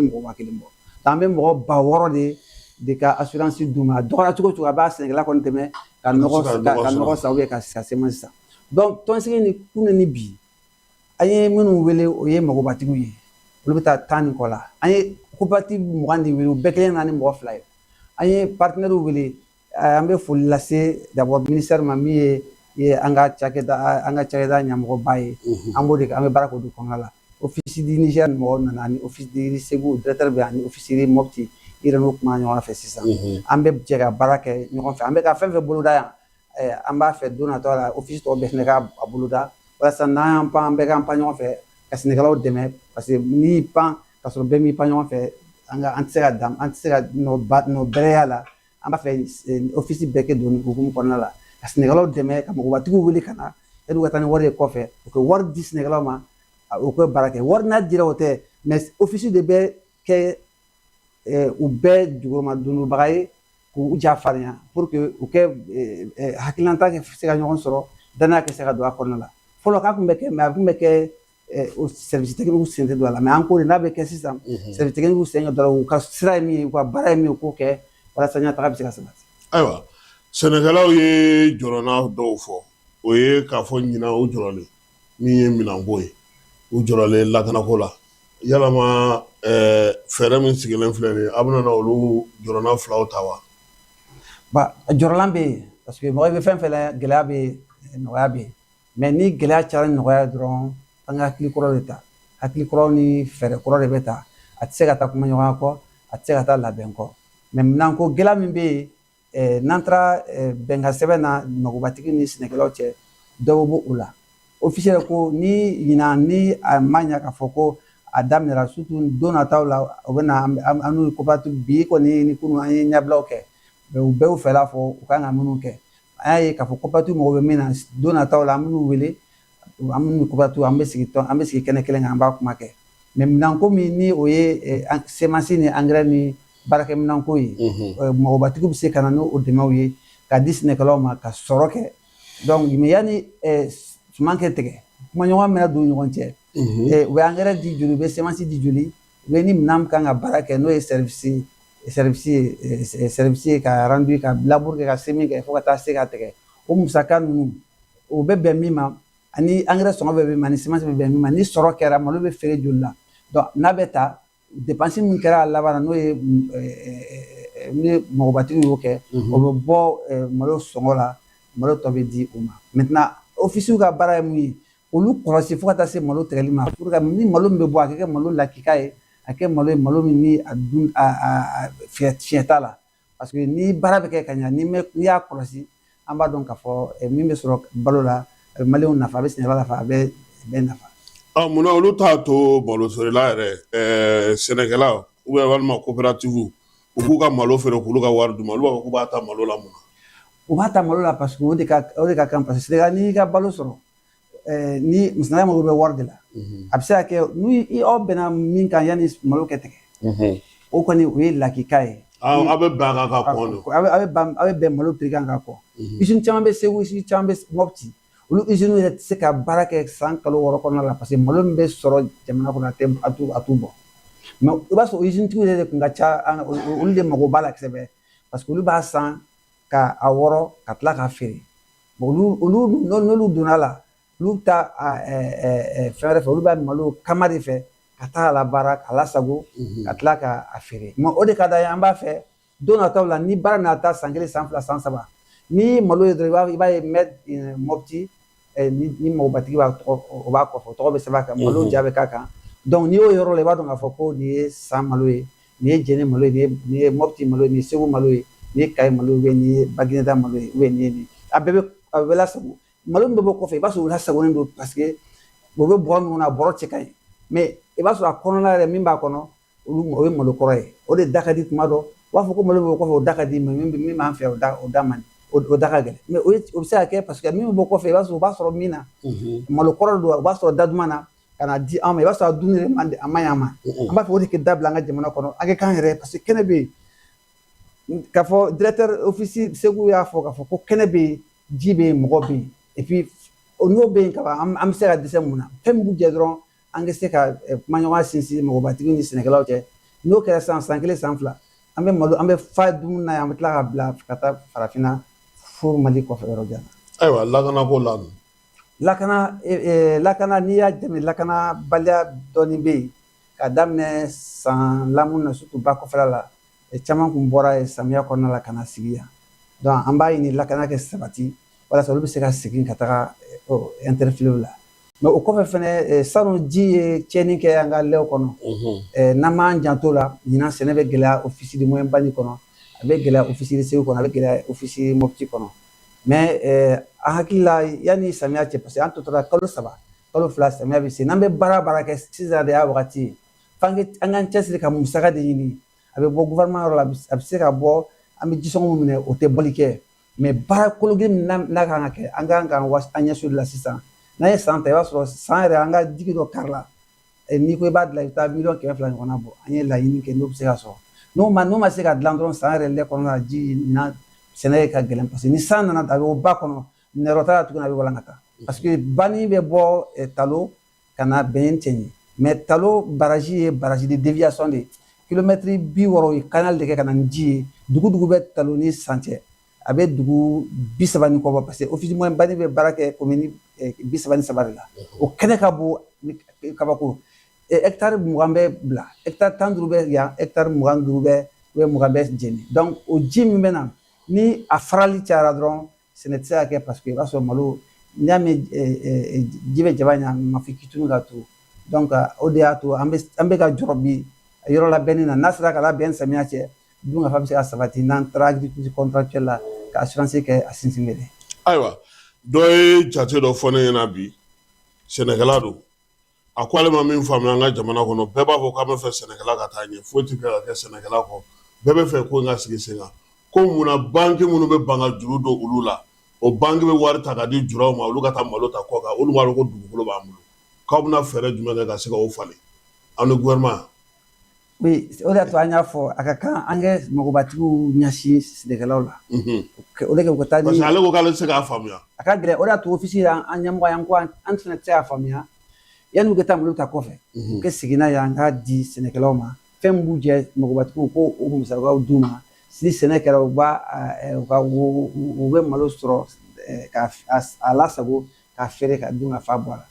mɔgɔ 1000 bɔ. An bɛ mɔgɔ 6000 de ka assurance d'u ma. A dɔgɔyara cogo o cogo, a b'a sɛnɛkɛla kɔni dɛmɛ ka nɔgɔ san ou ka semence san. Donc tɔnsigi ni kunun ni bi, an ye minnu wele, o ye magobatigiw ye, olu bɛ taa 10 ni kɔ la. An ye coopérative 20 de wele, u bɛɛ kelen na ni mɔgɔ fila ye. An ye partenaires wele. An bɛ foli lase d'abord ministère ma, min ye an ka cakɛda ɲɛmɔgɔba ye. An b'o de an bɛ baara k'o de kɔnɔna la. Office du Niger mɔgɔw nana, ani Office du Segu directeur bɛ, ani Office du Mopti. I yɛrɛ n'o kuma ɲɔgɔn fɛ sisan, an bɛ jɛ ka baara kɛ ɲɔgɔn fɛ. An bɛ ka fɛn fɛn boloda yan, an b'a fɛ don natɔ la, office tɔw bɛɛ fɛnɛ ka a boloda, walasa n'an y'an pan, an bɛɛ k'an pan ɲɔgɔn fɛ ka sɛnɛkɛlaw dɛmɛ, parce que n'i y'i pan ka sɔrɔ bɛɛ m'i pan ɲɔgɔn fɛ, an ka an tɛ se ka dan, an tɛ se ka nɔ ba nɔ bɛrɛ la. An b'a fɛ office bɛɛ kɛ don nin hukumu kɔnɔna la ka sɛnɛkɛlaw dɛmɛ, ka mɔgɔbatigiw wele ka na yanni u ka taa ni wari ye kɔfɛ, u ka wari di sɛnɛkɛlaw ma, u ka baara kɛ. Wari n'a dira, o tɛ, mais office de bɛ kɛ u bɛɛ jukɔrɔma donbaga ye, k'u ja farinya pour que u kɛ hakilinata kɛ se ka ɲɔgɔn sɔrɔ, danaya kɛ se ka don a kɔnɔna la. Fɔlɔ k'a tun bɛ kɛ, mais a tun bɛ kɛ O service technique sen tɛ don a la, mais an ko de n'a bɛ kɛ sisan, service technique sen ka don a la, u ka sira ye min ye, u ka baara ye min ye, u k'o kɛ walasa ɲɛtaga bɛ se ka sabati. Ayiwa, sɛnɛkɛlaw ye jɔrɔna dɔw fɔ, o ye k'a fɔ ɲinan u jɔrɔlen min ye minɛnko ye, u jɔrɔlen lakanako la. Yalama fɛɛrɛ min sigilen filɛ nin ye, a bɛna na olu jɔrɔna filaw ta wa? Ba jɔrɔlan bɛ yen, parce que mɔgɔ i bɛ fɛn fɛn la, gɛlɛya bɛ yen, nɔgɔya bɛ yen, mais ni gɛlɛya cayara ni nɔgɔya ye dɔrɔn, an ka hakili kuraw de ta, hakili kuraw ni fɛɛrɛ kuraw de bɛ ta. A tɛ se ka taa kumaɲɔgɔnya kɔ, a tɛ se ka taa labɛn kɔ. Mais minɛnko gɛlɛya min bɛ yen, n'an taara bɛnkan sɛbɛn na magobatigi ni sɛnɛkɛlaw cɛ, dɔ bɛ bɔ o la. Office yɛrɛ ko ni ɲinan ni a ma ɲa k'a fɔ ko a daminɛra, surtout don nataw la, o bɛ na an n'u coopérative. Bi kɔni ni kunun an ye ɲɛbilaw kɛ, mais u bɛɛ y'u fɛla fɔ u kan ka minnu kɛ. An y'a ye k'a fɔ coopérative mago bɛ min na, don nataw la an b'u wele, an b'u coopérative, an bɛ sigi tɔn, an bɛ sigi kɛnɛ kelen kan, an b'a kuma kɛ. Mais minɛnko min ni o ye semence ni engrais ni baarakɛminɛnko ye, mɔgɔbatigiw bɛ se ka na n'o dɛmɛw ye ka di sɛnɛkɛlaw ma ka sɔrɔ kɛ. Donc mais yanni suman kɛ tigɛ, kumaɲɔgɔn bɛna don ɲɔgɔn cɛ, u bɛ engrais di joli, u bɛ semence di joli, u bɛ ni minɛn kan ka baara kɛ, n'o ye service ye, ka rendu, ka labour kɛ, ka semis kɛ, fo ka taa se ka tigɛ, o musaka ninnu o bɛ bɛn min ma, ani engrais sɔngɔ bɛ bɛn min ma, ani semence bɛ bɛn min ma, ni sɔrɔ kɛra, malo bɛ feere joli la. Donc n'a bɛ ta, dépense min kɛra a laban na, n'o ye ni mɔgɔbatigi y'o kɛ, o bɛ bɔ malo sɔngɔ la, malo tɔ bɛ di u ma. Maintenant, office ka baara ye mun ye? Olu kɔlɔsi fo ka taa se malo tigɛli ma, pour que ni malo min bɛ bɔ, a ka kɛ malo lakika ye, a kɛ malo ye, malo min ni a dun a fiɲɛ t'a la. Parce que ni baara bɛ kɛ ka ɲa, ni n'i y'a kɔlɔsi, an b'a dɔn k'a fɔ min bɛ sɔrɔ balo la, a bɛ maliyɛnw nafa, a bɛ sɛnɛkɛla nafa, a bɛ bɛɛ nafa. Munna olu t'a to malo feerela yɛrɛ, sɛnɛkɛla ou bien walima coopérative, u k'u ka malo feere k'olu ka wari d'u ma? Olu b'a fɔ k'u b'a ta malo la mun na? U b'a ta malo la parce que o de ka kan, parce que Sénégal, n'i y'i ka balo sɔrɔ, ni sɛnɛkɛla mago bɛ wari de la, a bɛ se ka kɛ n'u aw bɛnna min kan yanni malo kɛ tigɛ, o kɔni o ye lakika ye. Aw bɛ bɛn a kan ka kɔn de. A bɛ bɛn malo prix kan ka kɔn. Usine caman bɛ Segu, usine caman bɛ Mopti, olu usine yɛrɛ tɛ se ka baara kɛ san kalo 6 kɔnɔna la, parce que malo min bɛ sɔrɔ jamana kɔnɔ, a tɛ a t'u bɔ. Mais i b'a sɔrɔ usine tigiw yɛrɛ de kun ka ca, olu de mago b'a la kosɛbɛ, parce que olu b'a san ka a wɔrɔ ka tila k'a feere. Olu n'olu donna la, olu bɛ taa fɛn wɛrɛ fɛ, olu b'a malo kama de fɛ ka taa a la baara k'a lasago ka tila k'a feere. Mais o de ka d'an ye, an b'a fɛ don nataw la, ni baara nana taa san 1, san 2, san 3, ni malo ye dɔrɔn, i b'a ye made in Mopti, ni mɔgɔbatigi b'a tɔgɔ, o b'a kɔfɛ, o tɔgɔ bɛ sɛbɛn a kan, malo ja bɛ k'a kan. Donc n'i y'o yɔrɔ la, i b'a dɔn k'a fɔ ko nin ye san malo ye, nin ye Jɛnɛ malo ye, nin ye Mopti malo ye, nin ye Segu malo ye, nin ye Kayi malo ye, nin ye Bagineda malo ye, nin ye nin, a bɛɛ bɛ a bɛ lasago. Malo min bɛ bɔ kɔfɛ, i b'a sɔrɔ o lasagolen don, parce que o bɛ bɔrɔ min kɔnɔ, a bɔrɔ cɛ ka ɲi, mais i b'a sɔrɔ a kɔnɔna yɛrɛ min b'a kɔnɔ, olu o ye malo kɔrɔ ye. O de da ka di. Tuma dɔ u b'a fɔ ko malo bɛ bɔ kɔfɛ, o da ka di, mais min b'an fɛ, o da man di, o da ka gɛlɛn. Mais o bɛ se ka kɛ parce que min bɛ bɔ kɔfɛ, i b'a sɔrɔ o b'a sɔrɔ min na malo kɔrɔ don, o b'a sɔrɔ da duman na ka na di anw ma, i b'a sɔrɔ a dunni yɛrɛ man di, a man ɲi an ma. An b'a fɛ o de kɛ dabila an ka jamana kɔnɔ, an kɛ k'an yɛrɛ, parce que kɛnɛ bɛ yen. K'a fɔ directeur office Segu y'a fɔ k'a fɔ ko kɛnɛ bɛ yen, ji bɛ yen, mɔgɔ bɛ yen, et puis n'o bɛ yen ka ban, an bɛ se ka dɛsɛ mun na? Fɛn min b'u jɛ dɔrɔn, an ka se ka kumaɲɔgɔnya sinsin mɔgɔbatigi ni sɛnɛkɛlaw cɛ. N'o kɛra sisan, san 1, san 2, an bɛ malo, an bɛ fa dumuni na yan, an bɛ tila ka bila ka taa farafinna fo Mali kɔfɛ yɔrɔ jan na. Ayiwa, lakanako la dun? Lakana, n'i y'a jateminɛ, lakanabaliya dɔɔni bɛ yen ka daminɛ san lamun na, surtout ba kɔfɛla la, caman kun bɔra yen samiya kɔnɔna la ka na sigi yan. Donc an b'a ɲini lakana kɛ sabati walasa olu bɛ se ka segin ka taga interfleuve la. Mais o kɔfɛ fɛnɛ, salon ji ye tiɲɛni kɛ an ka lɛw kɔnɔ. N'an m'an janto la, ɲinan sɛnɛ bɛ gɛlɛya office de Moyen Bani kɔnɔ, a bɛ gɛlɛya office de Segu kɔnɔ, a bɛ gɛlɛya office Mopti kɔnɔ. Mais an hakili la, yanni samiya cɛ, parce que an tɔ tora kalo 3, kalo 2, samiya bɛ se, n'an bɛ baara baara kɛ sisan de y'a wagati ye, f'an an k'an cɛsiri ka musaka de ɲini. A bɛ bɔ gouvernement yɔrɔ la, a bɛ se ka bɔ, an bɛ jisɔngɔ minɛ, o tɛ bɔli kɛ. Mais baara kologiri min n'a kan ka kɛ, an kan k'an an ɲɛsin o de la sisan. N'an ye san ta, i b'a sɔrɔ san yɛrɛ an ka digues dɔ karila, n'i ko i b'a dilan, i bɛ taa miliyɔn 200 ɲɔgɔnna bɔ. An ye laɲini kɛ, n'o bɛ se ka sɔrɔ, n'o ma se ka dilan dɔrɔn, san yɛrɛ lɛ kɔnɔna la, ji ɲinan sɛnɛ ka gɛlɛn, parce que ni san nana, a bɛ bɔ ba kɔnɔ, nɛrɛ t'a la tuguni, a bɛ walankata, parce que banni bɛ bɔ Talo. ka na bɛn Cɛɲi. Mais Talo barrage ye barrage de déviation de ye, kilomɛtiri 60 ye, canal de kɛ ka na ni ji ye. Dugu dugu bɛ Talo ni San cɛ, a bɛ dugu 30 ni kɔ bɔ, parce que office moyen bani bɛ baara kɛ commune 33 de la. O kɛnɛ ka bon kabako. Hectare 20 bɛ bila, hectare 15 bɛ yan, hectare 25 bɛ, ou 20 bɛ Jɛni. Donc o ji min bɛ na, ni a farali cayara dɔrɔn, sɛnɛ tɛ se ka kɛ, parce que i b'a sɔrɔ malo, n'i y'a mɛn ji bɛ jaba ɲa, ma fɔ k'i tunu ka turu. Donc o de y'a to an bɛ ka jɔrɔ bi yɔrɔ labɛnni na. N'a sera ka labɛn samiya cɛ, dunkafa bɛ se ka sabati n'an taara agriculture contractuelle la ka assurance kɛ a sinsin bere. Ayiwa, dɔ ye jate dɔ fɔ ne ɲɛna bi, sɛnɛkɛla don. A ko ale ma min faamuya an ka jamana kɔnɔ, bɛɛ b'a fɔ k'an bɛ fɛ sɛnɛkɛla ka taa ɲɛ, foyi tɛ kɛ ka kɛ sɛnɛkɛla kɔ, bɛɛ bɛ fɛ ko in ka sigi sen kan. Ko munna banki minnu bɛ ban ka juru don olu la, o banki bɛ wari ta ka di juraw ma, olu ka taa malo ta kɔ kan, olu b'a dɔn ko dugukolo b'an bolo? K'aw bɛna fɛɛrɛ jumɛn kɛ ka se k'o falen aw ni gouvernement? Oui, o de y'a to an y'a fɔ a ka kan an kɛ magobatigiw ɲɛsin sɛnɛkɛlaw la. O de kɛ u ka taa ni. Parce que ale ko k'ale tɛ se k'a faamuya. A ka gɛlɛn. O de y'a to office an ɲɛmɔgɔ y'an ko an fana tɛ se k'a faamuya. Yanni u ka taa malo ta kɔfɛ, u ka segin n'a ye, an k'a di sɛnɛkɛlaw ma. Fɛn min b'u jɛ, magobatigiw ko o musakaw d'u ma. Ni sɛnɛ kɛra, u b'a u ka u bɛ malo sɔrɔ ka a lasago k'a feere ka dun ka fa bɔ a la.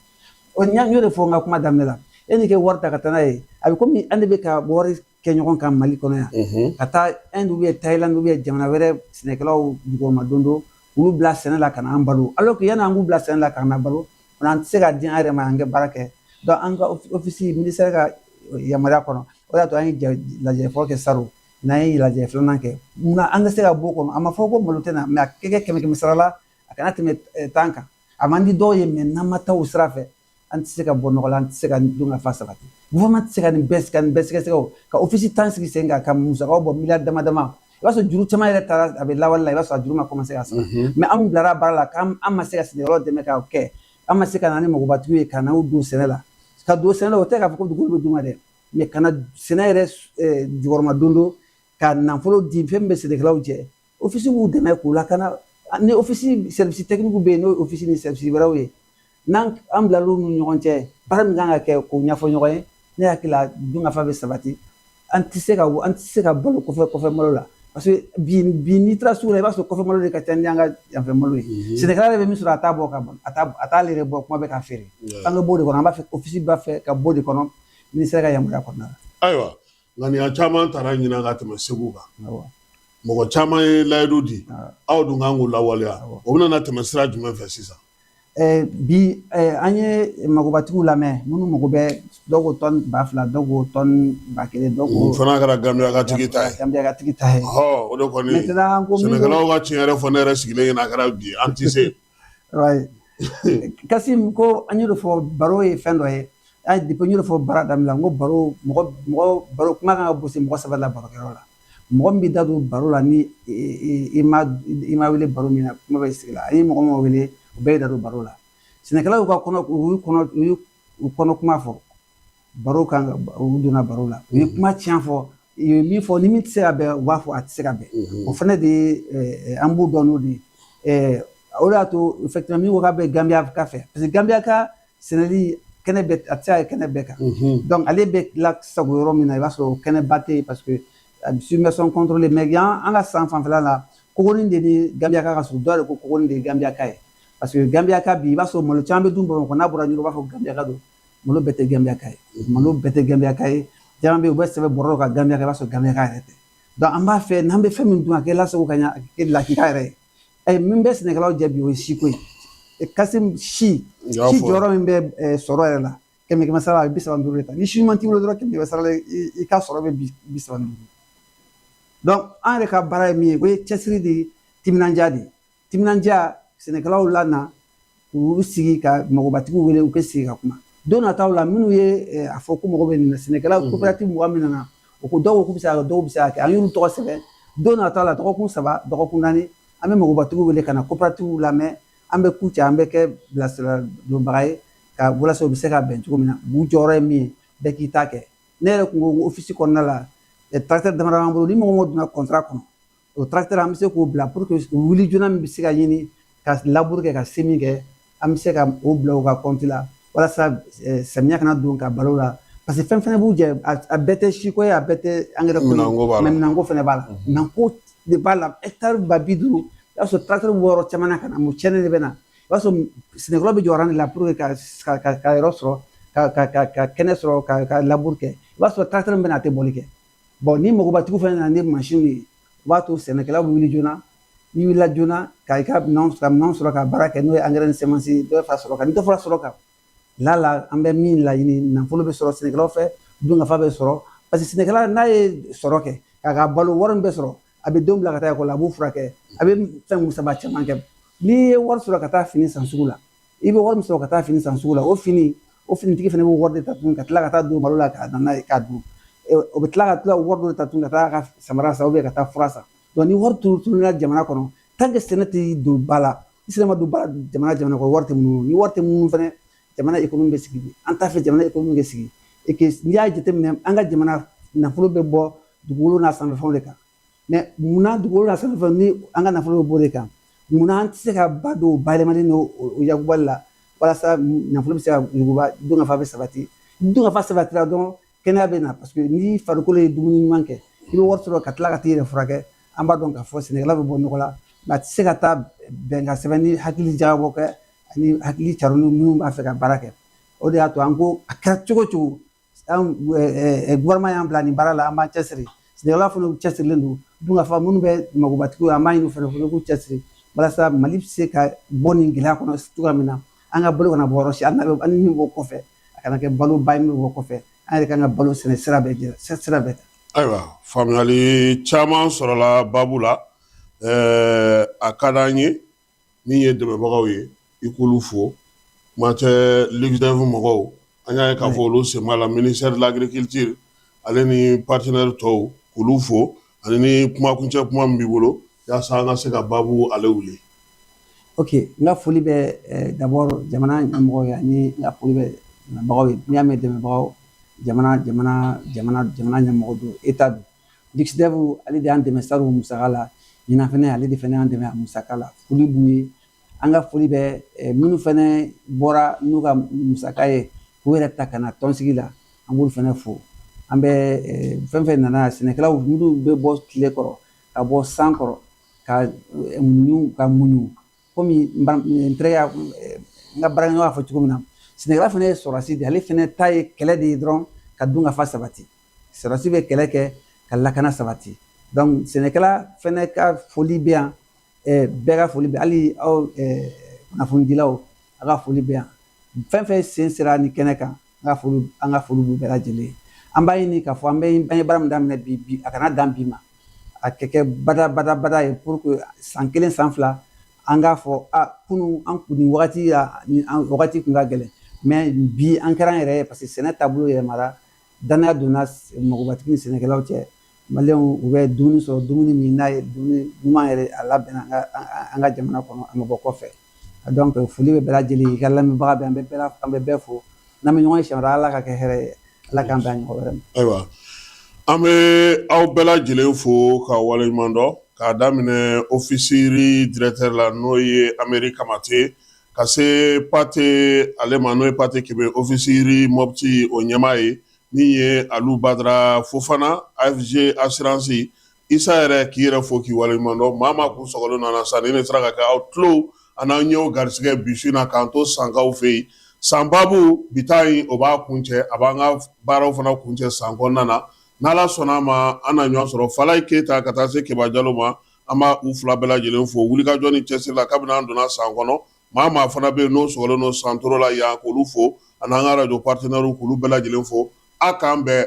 O n y'o de fɔ n ka kuma daminɛ la. Yanni kɛ wari ta ka taa n'a ye, a bɛ komi an de bɛ ka wari kɛ ɲɔgɔn kan Mali kɔnɔ yan, ka taa Inde ou bien Thaïlande ou bien jamana wɛrɛ sɛnɛkɛlaw jukɔrɔma don don olu bila sɛnɛ la ka na an balo, alors que yanni an k'u bila sɛnɛ la ka na balo, an tɛ se ka di an yɛrɛ ma an kɛ baara kɛ. Donc an ka office, ministère ka yamaruya kɔnɔ, o de y'a to an ye lajɛ fɔlɔ kɛ salon, n'an ye lajɛ filanan kɛ. Munna an ka se ka bɔ o kɔnɔ? A ma fɔ ko malo tɛ na, mais a kɛ kɛ kɛmɛ kɛmɛ sara la, a kana tɛmɛ 10 kan. A man di dɔw ye, mais n'an ma taa o sira fɛ, an tɛ se ka bɔ nɔgɔ la, an tɛ se ka dun ka fa sabati. Gouvernement tɛ se ka nin bɛɛ sɛgɛsɛgɛ, o ka office 10 sigi sen kan, ka musakaw bɔ miliyari dama dama. I b'a sɔrɔ juru caman yɛrɛ taara, a bɛ lawale la, i b'a sɔrɔ a juru ma commencé ka sara. Mais anw bilara baara la k'an ma se ka sɛnɛkɛlaw dɛmɛ k'o kɛ, an ma se ka na ni magobatigiw ye ka n'u don sɛnɛ la. Ka don sɛnɛ la, o tɛ k'a fɔ ko dugukolo bɛ d'u ma dɛ, mais ka na sɛnɛ yɛrɛ jukɔrɔma don don ka nafolo di, fɛn min bɛ sɛnɛkɛlaw jɛ, office b'u dɛmɛ k'u lakana. Ni office service technique bɛ yen, n'o ye office ni service wɛrɛw ye, n'an an bilal'u ni ɲɔgɔn cɛ, baara min kan ka kɛ k'o ɲɛfɔ ɲɔgɔn ye, ne hakili la dunkafa bɛ sabati. An tɛ se ka balo kɔfɛ malo la, parce que bi bi n'i taara sugu la, i b'a sɔrɔ kɔfɛ malo de ka ca ni an ka yanfɛ malo ye. Sɛnɛkɛla yɛrɛ bɛ min sɔrɔ, a t'a bɔ ka ban, a t'ale yɛrɛ bɔ kuma bɛ k'a feere. An ka bɔ o de kɔnɔ, an b'a fɛ, office b'a fɛ ka bɔ o de kɔnɔ ministère ka yamaruya kɔnɔna la. Ayiwa, ŋaniya caman taara ɲinan ka tɛmɛ Segu kan. Mɔgɔ caman ye layidu di, aw dun kan k'o lawaleya. O bɛna tɛmɛ sira jumɛn fɛ sisan? Bi an ye magobatigiw lamɛn, minnu mago bɛ, dɔw ko tɔni 2000, dɔw ko tɔni 1000, dɔw ko O fana kɛra Gambiya ka tigi ta ye. Gambiya ka tigi ta ye. Ɔ, o de kɔni Maintenant an ko min sɛnɛkɛlaw ka tiɲɛ yɛrɛ fɔ, ne yɛrɛ sigilen ɲɛna, a kɛra bi an ti se. Ouais. Kasim ko an y'o de fɔ, baro ye fɛn dɔ ye. An depuis n y'o de fɔ baara daminɛ la, n ko baro, mɔgɔ mɔgɔ baro kuma kan ka gosi mɔgɔ saba la barokɛyɔrɔ la. Mɔgɔ min bɛ da don baro la, ni i ma wele baro min na, kuma bɛ sigi la. An ye mɔgɔ min wele, o bɛɛ ye da don baro la. Sɛnɛkɛlaw y'u ka kɔnɔ, u y'u kɔnɔ, u y'u kɔnɔ kuma fɔ baro kan, u donna baro la, u ye kuma tiɲɛ fɔ, u ye min fɔ, ni min tɛ se ka bɛn, u b'a fɔ a tɛ se ka bɛn. O fana de ye an b'u dɔn n'o de ye. O de y'a to effectivement min ko k'a bɛ Gambiya ka fɛ, parce que Gambiya ka sɛnɛli kɛnɛ bɛ, a tɛ se ka kɛ kɛnɛ bɛɛ kan. Donc ale bɛ lasago yɔrɔ min na, i b'a sɔrɔ o kɛnɛba tɛ yen, parce que submersion contrôlée. Mais yan, an ka san fanfɛla la, kogoni de ni Gambiya ka surun. Dɔw yɛrɛ ko kogoni de ye Gambiya ka ye, parce que Gambiya ka bi, i b'a sɔrɔ malo caman bɛ dun Bamakɔ, n'a bɔra ɲɔgɔn, u b'a fɔ Gambiya ka don. Malo bɛɛ tɛ Gambiya ka ye, malo bɛɛ tɛ Gambiya ka ye. Caman bɛ yen, u bɛ sɛbɛn bɔrɔ kan Gambiya ka, i b'a sɔrɔ Gambiya ka yɛrɛ tɛ. Donc an b'a fɛ n'an bɛ fɛn min dun, a kɛ lasago ka ɲɛ, a kɛ lakika yɛrɛ ye. Min bɛ sɛnɛkɛlaw jɛ bi, o ye siko ye. Kasim, si si jɔyɔrɔ min bɛ sɔrɔ yɛrɛ la, kɛmɛ kɛmɛ sara la, a bɛ 35 de ta. Ni si ɲuman t'i bolo dɔrɔn, kɛmɛ kɛmɛ sara la, i ka sɔrɔ bɛ 35. Donc an yɛrɛ ka baara ye min ye, o ye cɛsiri de ye, timinandiya de ye. Timinandiya, sɛnɛkɛlaw la na, k'u sigi ka magobatigiw wele, u ka sigi ka kuma. Don nataw la, minnu ye a fɔ ko mago bɛ nin na, sɛnɛkɛlaw coopérative 20 min nana, o ko dɔw ko k'u bɛ se ka kɛ, dɔw bɛ se ka kɛ, an y'olu tɔgɔ sɛbɛn. Don nataw la, dɔgɔkun 3, dɔgɔkun 4, an bɛ magobatigiw wele ka na coopérative lamɛn. An bɛ ku cɛ, an bɛ kɛ bilasira donbaga ye ka walasa u bɛ se ka bɛn cogo min na, u jɔyɔrɔ ye min ye, bɛɛ k'i ta kɛ. Ne yɛrɛ kun ko office kɔnɔna la, tracteur damadɔ b'an bolo. Ni mɔgɔ mɔgɔ donna contrat kɔnɔ, o tracteur an bɛ se k'o bila pour que wuli joona min bɛ se ka ɲini ka labour kɛ, ka semis kɛ, an bɛ se ka o bila u ka compte la. Walasa samiya kana don ka balo la, parce que fɛn fɛnɛ b'u jɛ, a bɛɛ tɛ siko ye, a bɛɛ tɛ engrais ko ye. Mais minɛnko fɛnɛ b'a la, minɛnko de b'a la. Hectare 50 000, i b'a sɔrɔ tracteur bɛ bɔ yɔrɔ caman na ka na, mun tiɲɛni de bɛ na. I b'a sɔrɔ sɛnɛkɛlaw bɛ jɔ rang de la pour que ka yɔrɔ sɔrɔ, ka kɛnɛ sɔrɔ, ka labour kɛ. I b'a sɔrɔ tracteur min bɛ na, a tɛ bɔli kɛ. Bon, ni magobatigiw fana nana ni mansinw ye, o b'a to sɛnɛkɛlaw bɛ wuli joona. N'i wulila joona ka i ka minɛnw, ka minɛnw sɔrɔ ka baara kɛ, n'o ye engrais ni semence, dɔ bɛ fara sɔrɔ kan. Ni dɔ fara sɔrɔ kan la, an bɛ min laɲini, nafolo bɛ sɔrɔ sɛnɛkɛlaw fɛ, dunkafa bɛ sɔrɔ, parce que sɛnɛkɛla n'a ye sɔrɔ kɛ k'a ka balo, wari min bɛ sɔrɔ, a bɛ denw bila ka taa ekɔli la, a b'u furakɛ, a bɛ fɛn musaba caman kɛ. N'i ye wari sɔrɔ ka taa fini san sugu la, i bɛ wari min sɔrɔ ka taa fini san sugu la, o fini, o finitigi fana b'o wari de ta tuguni ka tila ka taa don malo la ka na n'a ye k'a dun. O bɛ tila ka tila wari dɔ de ta tuguni ka taa ka samara san ka taa fura san. Donc ni wari tununa jamana kɔnɔ, tant que sɛnɛ tɛ don ba la, ni sɛnɛ ma don ba la jamana kɔnɔ, wari tɛ munumunu. Ni wari tɛ munumunu fɛnɛ, jamana économie bɛ sigi. An t'a fɛ jamana économie bɛ sigi. Et que n'i y'a jateminɛ, an ka jamana nafolo bɛ bɔ dugukolo n'a sanfɛfɛnw de kan. Mais munna dugukolo n'a sanfɛfɛnw, ni an ka nafolo bɛ bɔ o de kan, munna an tɛ se ka ba don bayɛlɛmali n'o yakubali la, walasa nafolo bɛ se ka yuguba, dunkafa bɛ sabati? Dunkafa sabatira dɔrɔn, kɛnɛya bɛ na, parce que ni farikolo ye dumuni ɲuman kɛ, i bɛ wari sɔrɔ ka tila ka t'i yɛrɛ furakɛ. An b'a dɔn k'a fɔ sɛnɛkɛla bɛ bɔ nɔgɔ la, mais a tɛ se ka taa bɛnkan sɛbɛn ni hakili jagabɔ kɛ ani hakili caroni minnu b'a fɛ ka baara kɛ. O de y'a to an ko a kɛra cogo o cogo, an gouvernement y'an bila nin baara la, an b'an cɛsiri. Sɛnɛkɛla fana cɛsirilen don. Dunkafa minnu bɛ magobatigiw ye, an b'a ɲini u fana k'u cɛsiri, walasa Mali bɛ se ka bɔ nin gɛlɛya kɔnɔ cogoya min na. An ka balo kana bɔ yɔrɔ si, an ni min bɔ kɔfɛ, a kana kɛ balo ba ye min bɛ bɔ kɔfɛ. An yɛrɛ kan ka balo sɛnɛ sira bɛɛ jɛ, sira bɛɛ ta. Ayiwa, faamuyali caman sɔrɔla baabu la. A ka d'an ye min ye dɛmɛbagaw ye, i k'olu fo. Kuma tɛ LuxDev mɔgɔw, an y'a ye k'a fɔ olu sen b'a la, ministère de l'agriculture ale ni partenaire tɔw, k'olu fo, ani ni kumakuncɛ kuma min b'i bolo yaasa an ka se ka baabu ale wuli. Ok, n ka foli bɛ d'abord jamana ɲɛmɔgɔw ye, ani n ka foli bɛ dɛmɛbagaw ye. N'i y'a mɛn dɛmɛbagaw, jamana jamana jamana jamana ɲɛmɔgɔ don, État don. LuxDev, ale de y'an dɛmɛ salon musaka la. Ɲinan fɛnɛ, ale de fɛnɛ y'an dɛmɛ a musaka la. Foli b'u ye. An ka foli bɛ minnu fɛnɛ bɔra n'u ka musaka ye k'u yɛrɛ ta ka na tɔnsigi la, an b'olu fɛnɛ fo. An bɛ fɛn fɛn nana, sɛnɛkɛlaw minnu bɛ bɔ tile kɔrɔ, ka bɔ san kɔrɔ, ka muɲu, ka muɲu, komi n terikɛ, n ka baarakɛɲɔgɔn y'a fɔ cogo min na, sɛnɛkɛla fana ye sɔrɔdasi de ye. Ale fɛnɛ ta ye kɛlɛ de ye dɔrɔn ka dun ka fa sabati. Sɔrɔdasi bɛ kɛlɛ kɛ ka lakana sabati. Donc sɛnɛkɛla fɛnɛ ka foli bɛ yan, bɛɛ ka foli bɛ, hali aw kunnafonidilaw, a ka foli bɛ yan. Fɛn fɛn sen sera nin kɛnɛ kan, an ka foli b'u bɛɛ lajɛlen ye. An b'a ɲini k'a fɔ an bɛ, an ye baara min daminɛ bi bi, a kana dan bi ma, a kɛ kɛ bada bada bada ye, pour que san 1, san 2, an k'a fɔ a kunun an kun nin wagati la, nin wagati kun ka gɛlɛn, mais bi an kɛra an yɛrɛ ye, parce que sɛnɛ taabolo yɛlɛmara, danaya donna magobatigi ni sɛnɛkɛlaw cɛ. Maliyɛnw, u bɛ dumuni sɔrɔ, dumuni min n'a ye dumuni ɲuman yɛrɛ, a labɛnna an ka jamana kɔnɔ, a ma bɔ kɔfɛ. Donc foli bɛ bɛɛ lajɛlen ye, i ka lamɛnbaga bɛɛ, an bɛ bɛɛ fo. N'an bɛ ɲɔgɔn ye siɲɛ wɛrɛ, Ala ka kɛ hɛrɛ ye, Ala k'an bɛn a ɲɔgɔn wɛrɛ ma. Ayiwa, an bɛ aw bɛɛ lajɛlen fo ka waleɲuman dɔn, k'a daminɛ office directeur la, n'o ye Ameri Kamate, ka se Pate ale ma, n'o ye Pate Kebe, office Mopti o ɲɛmaa ye, min ye Alu Badara Fofana, AFG assurance. Isa yɛrɛ k'i yɛrɛ fo k'i waleɲuman dɔn. Maa maa kun sɔgɔlen nana sa, ni ne sera ka kɛ aw tulo an'aw ɲɛw garisɛgɛ bi su in na, k'an to Sankaw fɛ yen. San baabu bi taa in, o b'a kuncɛ, a b'an ka baaraw fana kuncɛ san kɔnɔna na. N'Ala sɔnna a ma, an na ɲɔgɔn sɔrɔ. Falayi Keyita ka taa se Keba Jalo ma, an b'a u fila bɛɛ lajɛlen fo wulikajɔ ni cɛsiri la kabini an donna san kɔnɔ. Maa maa fana bɛ yen n'o sɔgɔlen don Santoro la yan, k'olu fo, ani an ka radio partenaires, k'olu bɛɛ lajɛlen fo. A k'an bɛn.